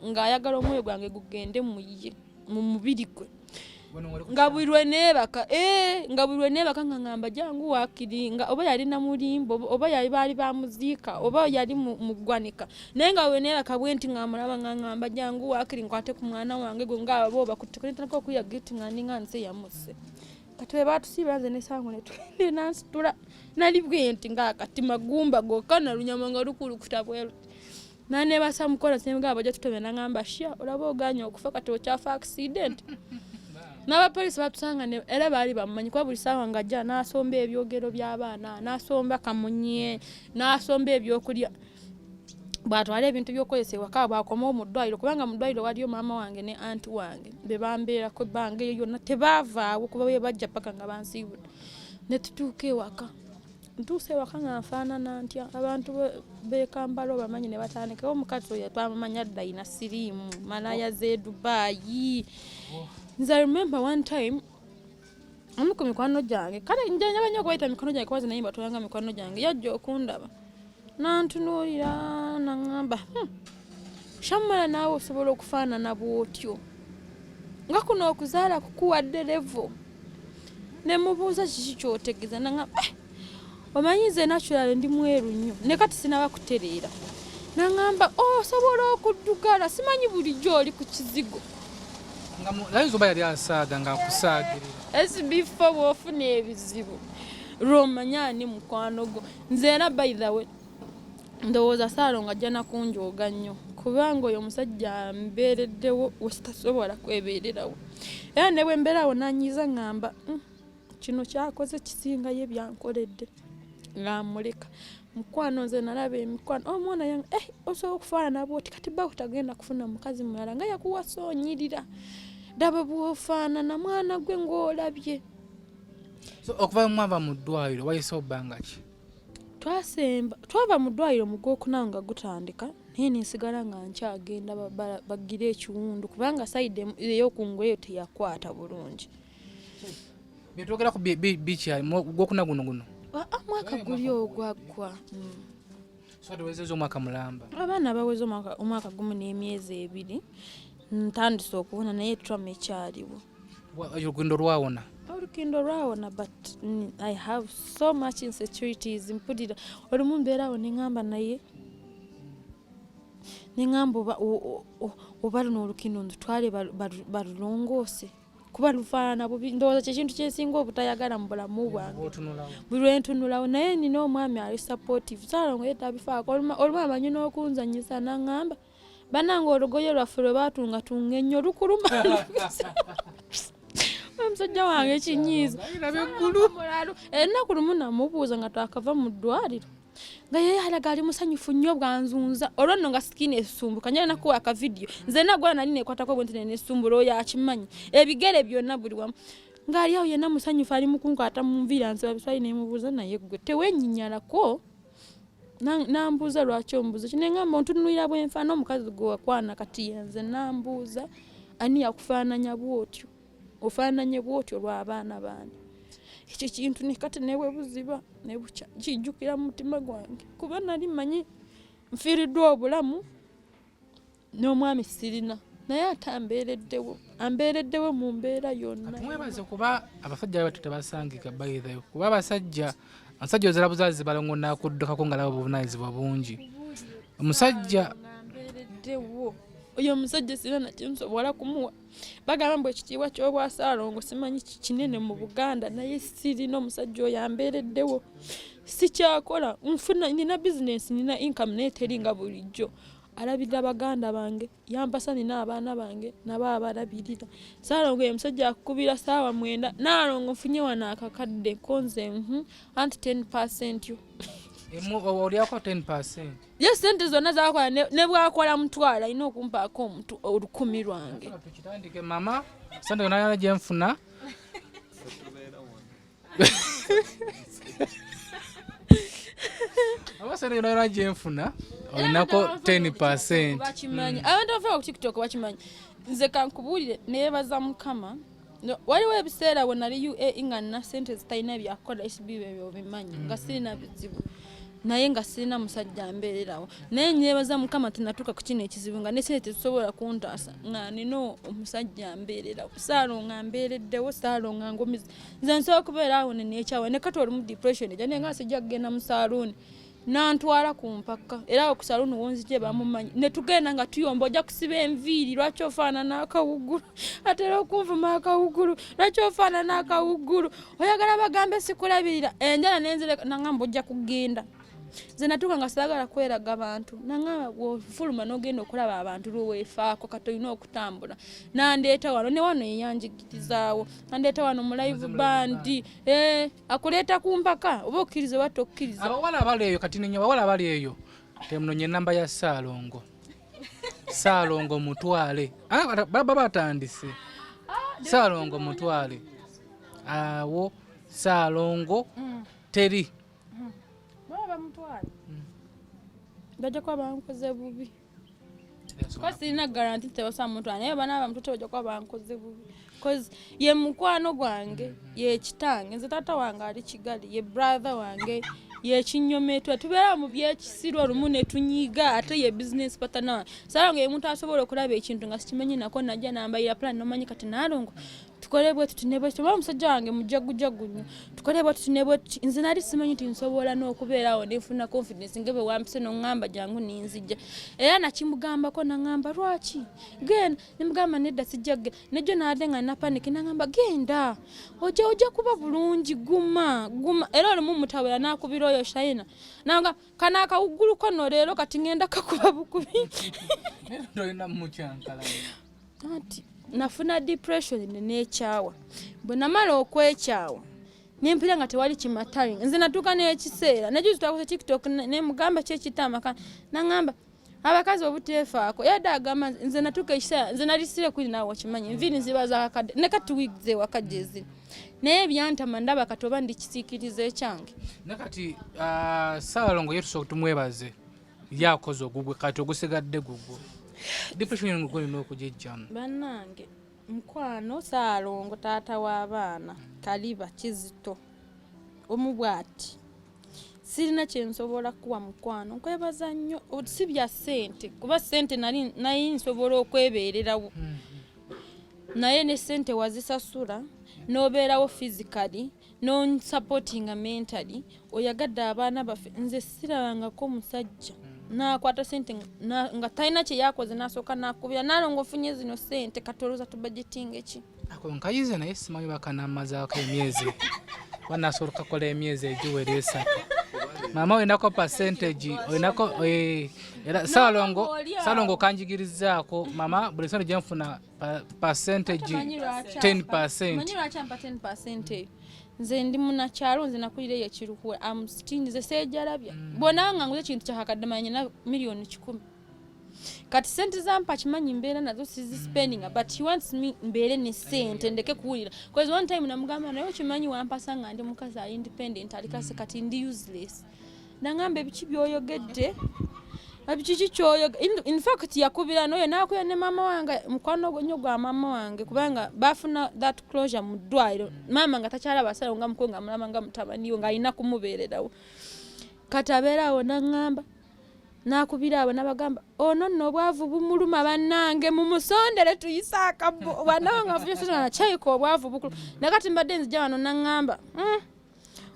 ng'ayagala omwoyo gwange gugende mu ye, mu mubiri gwe. Wano wali ku Nga buli lwe neebaka, nga buli lwe neebaka nga ngamba jangu waakiri, nga oba yali namulimba oba yali baali bamuziika oba yali mu ggwanika, naye nga bwe neebaka bwe nti nga mulaba nga ngamba jangu waakiri nkwate ku mwana wange gwe nga abo bakutte. Ntandika okuya guilt nga ndinga nze yamusse. Kati bwe baatusiibula nze nesango ne tugenda, nansitula, nali bwe nti ng'akati magumba gokka nalunyama nga lukulukuta bwe luti. Nanebasa mukola semugamba bajja tutomera, nangamba sha olaba oganye okufa kati okyafa accident. N'abapoliisi batusanga era baali bamumanyi, kuba buli ssaawa ng'ajja n'asomba ebyogero by'abaana, n'asomba kamunye, n'asomba ebyokulya, bw'atwala ebintu by'okukozesa ewaka, bw'akomawo mu ddwaliro, kubanga mu ddwaliro waliyo maama wange ne anti wange be bambeerako ebbanga eyo yonna, tebaavaawo kuba bwe bajja paka nga bansiibudde. Ne tutuuka ewaka, ntuuse ewaka nga nfaanana ntya? Abantu b'e Kampala obamanyi, ne batandikawo omukazi oyo twamumanya dda ayina siriimu, malaaya z'e Dubaayi. Nze I remember one time omu ku mikwano gyange, kale njaba nnyo okubayita mikwano gyange kuba nze naye mbatwala nga mikwano gyange, yajja okundaba nantunuulira naŋŋamba, Shamala naawe osobola okufaanana bw'otyo nga kuno okuzaala kukuwadde level?" Ne mubuuza, "Kiki kyotegeeza?" Naŋŋamba, "Eh, omanyi nze natural ndi mweru nnyo, ne kati sinaba kutereera." Naŋŋamba, "Osobola okuddugala, simanyi bulijjo oli ku kizigo." Nga ayinza oba yali asaaga ng'akusaagirira. SB4, bw'ofuna ebizibu lw'omanya ani mukwano gwo. Nze era by the way Ndowooza Saalongo ajja nakunjooga nnyo kubanga oyo omusajja ambeereddewo wesitasobola kwebeererawo, era ne bwe mbeerawo nanyiiza ngamba kino kyakoze kisinga ye byankoledde, ng'amuleka. Mukwano nze nalaba emikwano omwana yange osobola okufaanana bwoti, kati bba tagenda kufuna mukazi mulala nga yakuwasa onyirira, ddaba bw'ofaanana mwana gwe ng'olabye. So okuva mwava mu ddwaliro wayisewo bbanga ki? Twasemba twava mu ddwaliro mu gwokuna nga gutandika, naye nensigala nga nkyagenda bagire ekiwundu kubanga sayidi ey'okungulu eyo teyakwata bulungi. Byetwogera ku bikyali gwokuna guno guno? Mwaka guli ogwaggwa. So tewezeza omwaka mulamba? Abaana baweze omwaka gumu n'emyezi 2. Ntandise okuwona naye trauma ekyaliwo. Olukindo lwawona? Olukindo lwawona, but I have so much insecurities. Mpulira olumu mbeerawo neŋŋamba, naye neŋŋamba oba luno olukindo ndutwale balulongoose kuba lufaanana bubi. Ndowooza kyekintu kyensinga obutayagala mu bulamu bwange buli lwentunulawo. Naye nina omwami ali supportive, Saalongo ye tabifaako. Olumu amanyi n'okunzanyisa naŋŋamba, bannange olugoye lwaffe lwe baatungatunga ennyo lukuluma. Omusajja wange kinyiiza. Ennaku lumu namubuuza nga twakava mu ddwaliro, nga ye alaga ali musanyufu nnyo bwanzunza, olwo nno nga skin esumbuka. Njala nakuwa akavidiyo, nze nagwala nali nekwatako bwe nti nenesumbula, oyo akimanyi, ebigere byonna buli wamu, ng'ali awo yenna musanyufu ali mukunkwata mu nviiri ansiba biswali. Nemubuuza, naye ggwe tewenyinyalako? Nambuuza, lwaki ombuuza ki? Neŋŋamba, ontunulira bwenfaana omukazi gwe wakwana kati yenze. Nambuuza, ani yakufaananya bwotyo? Ofaananye bwotyo lw'abaana baani? Ekyo kintu nekati nebwe buziba nebukya kijjukira mu mutima gwange, kuba nali mmanyi nfiiriddwa obulamu n'omwami sirina, naye ate ambeereddewo, ambeereddewo mu mbeera yonna. Mwebaze kuba abasajja batu tebasangika, by the way, kuba abasajja, omusajja ozala buzazi balongo nakuddukako nga laba obuvunanyizibwa bungi omusajja. Ambeereddewo oyo omusajja, sirina nakyensobola kumuwa. Bagamba mbu ekitiibwa ky'obwasaalongo simanyi kinene mu Buganda, naye sirina. Omusajja oyo ambeereddewo. Sikyakola, nfuna, nina bizinesi, nina income, naye teri nga bulijjo. Alabirira baganda bange, yampasa, nina abaana bange nabo abalabirira. Saalongo ye musajja akukubira saawa 9, naalongo nfunye wano akakadde konze anti 10% yo. Olyako 10%? Ye sente zonna zakola, ne bwakola mutwalo alina okumpaako omuntu 1000 lwange. Tukitandike mama, sente yonna yona gyenfuna. Aba sente yonna yona gyenfuna olinako 10%. Bakimanyi abantu abafa ku TikTok, bakimanyi. Nze kankubuulire, neebaza Mukama. No, waliwo ebiseera we nali UAE nga nina sente zitalina byakukola, SB ebyo obimanyi, nga sirina bizibu, naye nga sirina musajja mbeererawo. Naye neebaza Mukama tinatuuka ku kino ekizibu nga ne sente tezisobola kuntaasa, nga nina omusajja mbeererawo. Saalongo mbeereddewo, Saalongo ngumiza. Nze nsobola okubeera awo neneekyawa, ne kati olimu depression ejja, naye nga sijja kugenda mu saaluuni, nantwala ku mpaka. Era awo ku saluuni wonzije bamumanyi, ne tugenda nga tuyomba, ojja kusiba enviiri, lwaki ofaanana akawugulu? Atera okunvuma akawugulu, lwaki ofaanana akawugulu? Oyagala bagambe sikulabirira? Enjala nenzireka, nangamba ojja kugenda. Nze natuuka nga saagala kweraga bantu, nangamba bwofuluma n'ogenda okulaba abantu lweweefaako, kati olina okutambula. Nandeeta wano, ne wano yeyanjigirizaawo, nandeeta wano mu live band. Akuleeta ku mpaka oba okkiriza oba tokkiriza. Abawala abali eyo kati nenya, abawala abali eyo temunonye enamba ya Saalongo. Saalongo mutwale. Ah, baba batandise. Saalongo mutwale awo, Saalongo teri. Baba bamutwale, bajja kuba bankoze bubi, kuba sirina guarantee tebasa mutwala, naye bana bamutute bajja kuba bankoze bubi, cause ye mukwano gwange, ye kitange. Nze taata wange ali Kigali, ye brother wange, yekinyometwa, tubeera mu byekisiru olumu ne tunyiga, ate ye business partner wange. Saalongo ye muntu asobola okulaba ekintu nga sikimanyi nako, najja nambayira plan, nomanyi kati Naalongo. Tukole bwe tuti ne bwe tuti, oba omusajja wange mujagujjagu nnyo, tukole bwe tuti ne bwe tuti. Nze nali simanyi nti nsobola n'okubeerawo nenfuna confidence nga bwe wampise n'oŋŋamba jangu ninzijja. Era nakimugambako, naŋŋamba lwaki genda, nemugamba nedda sijja genda. Nejjo naadde nga nina panic, naŋŋamba genda, ojja kuba bulungi, guma guma. Era olumu mutawera n'akubira oyo Shaina, nanga kano akawuggulu kono leero kati ŋŋenda kakuba bukubi. Tolina mukyankalanya. Anti nafuna depression neneekyawa. Bwe namala okwekyawa nempira nga tewali kimataring. Nze natuuka n'ekiseera nejuzi twakoze TikTok, nemugamba ki ekita amaka, naŋŋamba abakazi obuteefaako. Yadde agamba nze natuuka ekiseera nze nalisire kwiri, naawe okimanyi enviiri nziba zakakadde ne kati wigs ewaka gyeziri, naye byantama ndaba kati oba ndikisiikiriza ekyange. Ne kati Saalongo ye tusobola tumwebaze, yakoze ogugwe, kati ogusigadde gugwo. Depression gwe olina okugijjamu. Bannange mukwano, Saalongo taata w'abaana Kaliba Kizito omu bw'ati, sirina kyensobola kuwa mukwano, nkwebaza nnyo. Si bya ssente, kuba ssente nali nsobola okwebeererawo, naye ne ssente wazisasula n'obeerawo physically, nonsupportinga mentally, oyagadde abaana baffe. Nze sirabangako omusajja nakwata sente nga talina kyeyakoze, nasooka nakubira nalongo ofunye zino sente, kati olowooza tubudgetinga ki? Ako nkayize, naye simanyi bakanamazaako emyezi, banasobola okukakola emyezi egiwera 3. Maama olinako percentage, olinako era Saalongo. Oli awo. Saalongo kanjigirizaako mama, buli sente gyenfuna percentage 10%. Manyi lwaki ampa 10% eyo? Nze ndi munakyalo, nze nakulira eyo ekiruhura, am stingy, nze seejalabya. Bwonaba nga nguze ekintu kyakakadde manya nyina 1,000,000. Kati sente zampa kimanyi mbeera nazo sizispendinga, but he wants me mbeere ne sente ndeke kuwulira. Cause one time namugamba, naye okimanyi wampasa nga ndi mukazi ali independent, ali kase, kati ndi useless. Nangamba ebiki byoyogedde, kiki kyoyoge? In fact yakubira noyo nakubira ne maama wange, mukwano gwe nnyo gwa maama wange, kubanga bafuna that closure mu ddwaliro. Maama nga takyalaba Saalongo nga mukulu, nga mulaba nga mutabani we ng'alina kumubeererawo. Kati abeera awo naŋŋamba nakubira abo nabagamba ono nno obwavu bumuluma, bannange mumusondere tuyise akabbo bwanawe nga nfunye sente nakyayika obwavu bukulu. Nakati mbadde nzija wano naŋŋamba,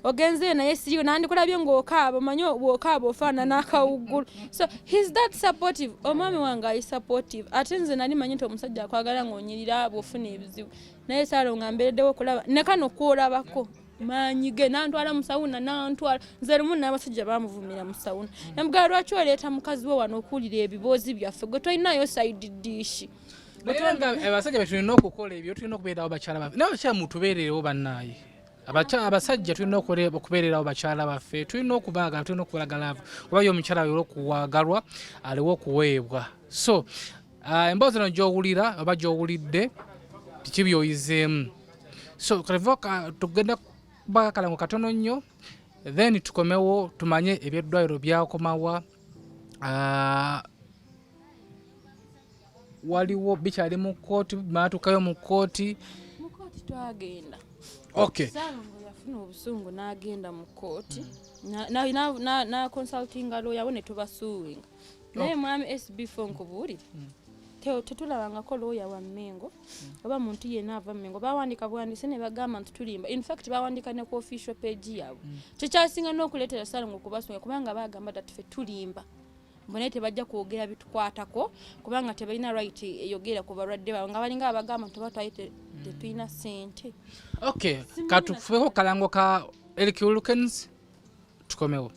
ogenzeyo naye siriyo, nandikulabye ng'okaaba, omanyi bw'okaaba ofaanana akawuggulu." So he's that supportive. Omwami wange ali supportive. Ate nze nali manyi nti omusajja akwagala ng'onyirira bw'ofuna ebizibu, naye saalo nga mbeereddewo okulaba ne kano kwolabako maanyi ge nantwala mu sauna, nantwala nze lumu n'abasajja bamuvumira mu sauna. Namugamba, lwaki oleeta mukazi we wano okuwulira ebiboozi byaffe, gwe tolinayo side dish? Naye nga abasajja betulina okukola ebyo, tulina okubeerawo bakyala baffe, naye abakyala mutubeererewo bannaaye. Abasajja tulina okubeererawo bakyala baffe, tulina okubaagala, tulina okubalaga love, kuba ye omukyala aliwo okuwaagalwa, aliwo okuweebwa. So emboozi eno gy'owulira oba gy'owulidde, biki by'oyizeemu? So kalevo tugenda kuba akalango katono nnyo, then tukomewo tumanye ebyeddwaliro byakomawa. Waliwo bikyali mu kkooti, baatukayo mu kkooti? Mu kooti twagenda. Saalongo yafuna obusungu n'agenda mu kooti na consultinga lawyer we ne tubasuinga. Naye mwami SB4, nkubuulire, tetulabangako lawyer wa Mengo oba muntu yenna ava Mengo. Bawandika buwandiise ne bagamba nti tulimba. In fact bawandika ne ku official page yaabwe. Kyekyasinga n'okuleetera Saalongo okubasunga, kubanga bagamba that ffe tulimba mbu, naye tebajja kwogera bitukwatako kubanga tebalina right eyogera ku balwadde baabwe, nga balinga abagamba nti oba twali tetulina ssente. Okay, katufubeko kalango ka Eric Wilkins, tukomewo.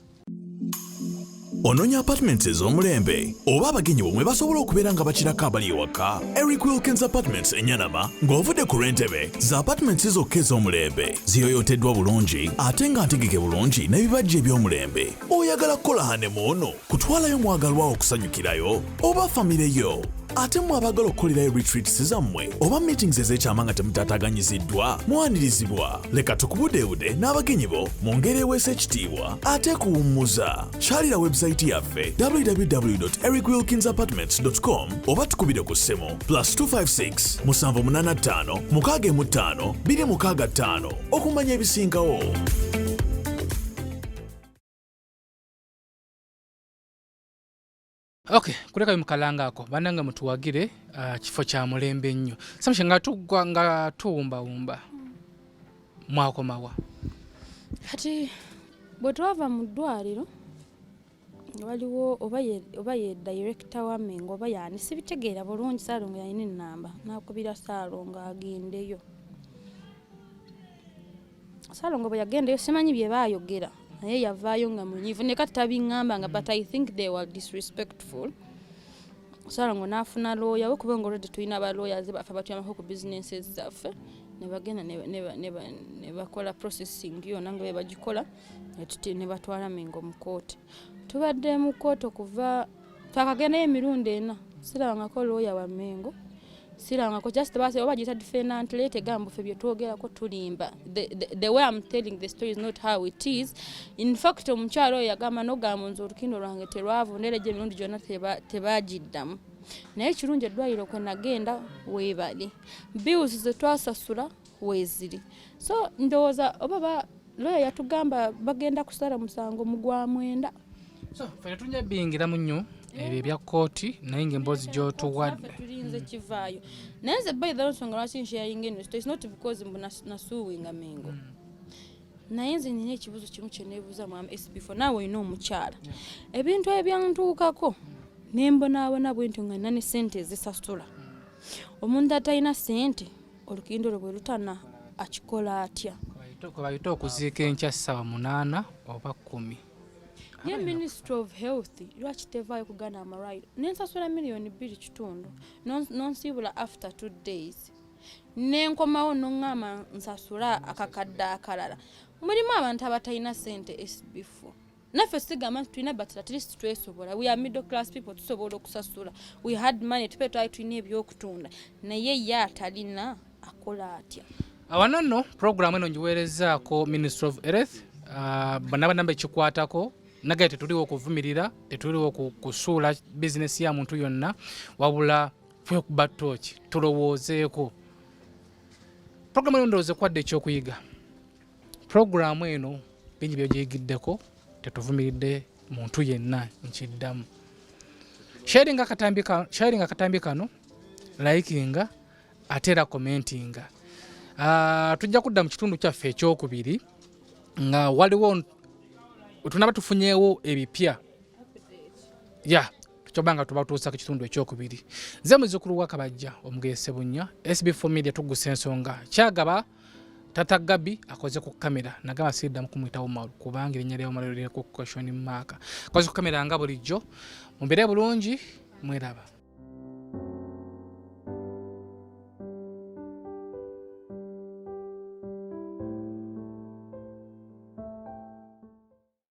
Onoonya apartments ez'omulembe oba abagenyi bomwe basobola okubeera nga bakirako abali ewaka? Eric Wilkins Apartments Enyanama ng'ovudde ku lw'Entebe za apartments zokka ez'omulembe, ziyoyoteddwa bulungi ate nga ntegeke bulungi n'ebibajja eby'omulembe. Oyagala kukola honeymoon, kutwalayo mwagalwawo okusanyukirayo oba famire yo? Ate mmwe abaagala okukolerayo retreats zammwe oba meetings ez'ekyama nga temutaataganyiziddwa, mwanirizibwa. Leka tukubudeebude n'abagenyi bo mu ngeri eweesa ekitiibwa ate kuwummuza. Kyalira website yaffe www.ericwilkinsapartments.com oba tukubire ku ssimu +256 785 65 265 okumanya ebisingawo. Okay, kuleka bimukalanga ako bannange mutuwagire. Kifo kya mulembe nnyo. Samushe, nga tuggwa, nga tuwumbawumba, mwakomawa? Kati bwe twava mu ddwaliro, waliwo oba ye director wa Mengo oba yani, sibitegeera bulungi. Saalongo yalina enamba, nakubira Saalongo agendeyo. Saalongo bwe yagendayo, simanyi bye baayogera, naye yavaayo nga munyiivu, ne kati tabiŋŋamba nga, but I think they were disrespectful. Saalongo n'afuna looya we, kubanga already tulina balooyazi baffe abatuyambako ku businesses zaffe, ne bagenda ne bakola processing yonna nga bwe bagikola, ne batwala Mengo mu kooti. Tubadde mu kooti okuva twakagendayo emirundi 4, sirabangako looya wa Mengo, sirabangako. Just basi oba giyita defendant letter, egamba ffe bye twogerako tulimba. The way I'm telling the story is not how it is. In fact, omukyalo oyo yagamba nogamba nze olukindo lwange terwavunda, era egyo emirundi gyonna tebagiddamu. Naye ekirungi, eddwaliro kwe nagenda weebali, bills ze twasasula weeziri. So ndowooza oba ba lawyer yatugamba bagenda kusala musango mu gwa 9. So ffe tetunja biyingiramu nnyo ebyo ebya kooti, naye ngaemboozi gy'otuwadde. Naffe tulinze kivaayo. Naye nze, by the way, nsonga lwaki nsharinga eno story, it's not because mbu nasuuwinga Mengo, naye nze nina ekibuzo kimu kyeneebuuza. Mwami SB4, naawe olina omukyala, ebintu ebyantuukako nembonaabona bwe ntyo nga nina ne sente ezisasula, omuntu atalina sente olukindo lwe bwe lutana akikola atya? Kwe bayita okuziika enkya ssaawa 8 oba 10. Ye Ministry of Health lwaki tevaayo kugana amalwaliro? Nensasula 2.5 miliyoni, nonsiibula after 2 days, nenkomawo noŋŋamba nsasula akakadde akalala. Mulimu abantu abatalina sente, SB4. Naffe sigamba nti tulina, but at least twesobola. We are middle class people, tusobola okusasula. We had money, tupe twali tulina ebyokutunda, naye ye atalina akola atya? Awano nno puroguramu eno ngiweerezaako Ministry of Health, bonna banamba ekikwatako. Nagaye tetuliwo okuvumirira, tetuliwo kusuula bizinesi ya muntu yonna, wabula kwekuba tooki tulowoozeeko. Puroguramu eno ndowooza ekwadde ekyokuyiga. Puroguramu eno bingi byogiyigiddeko. Tetuvumiridde muntu yenna, nkiddamu. Sharinga akatambi kano, likinga ate era commentinga. Tujja kudda mu kitundu kyaffe ekyokubiri nga waliwo tunaba tufunyeewo ebipya ya tukyoba nga tubatuusa ku kitundu ekyokubiri. Nze muzzukulu wa Kabajja omugese Bunnya, SB4 Media, tugusa ensonga. Kyagaba Tata Gabi akoze ku kamera, nagamba siriddamu kumuyita Umaru kubanga erinnya lya Umaru liriko question mark. Akoze ku kamera nga bulijjo. Mumbeere bulungi, mweraba.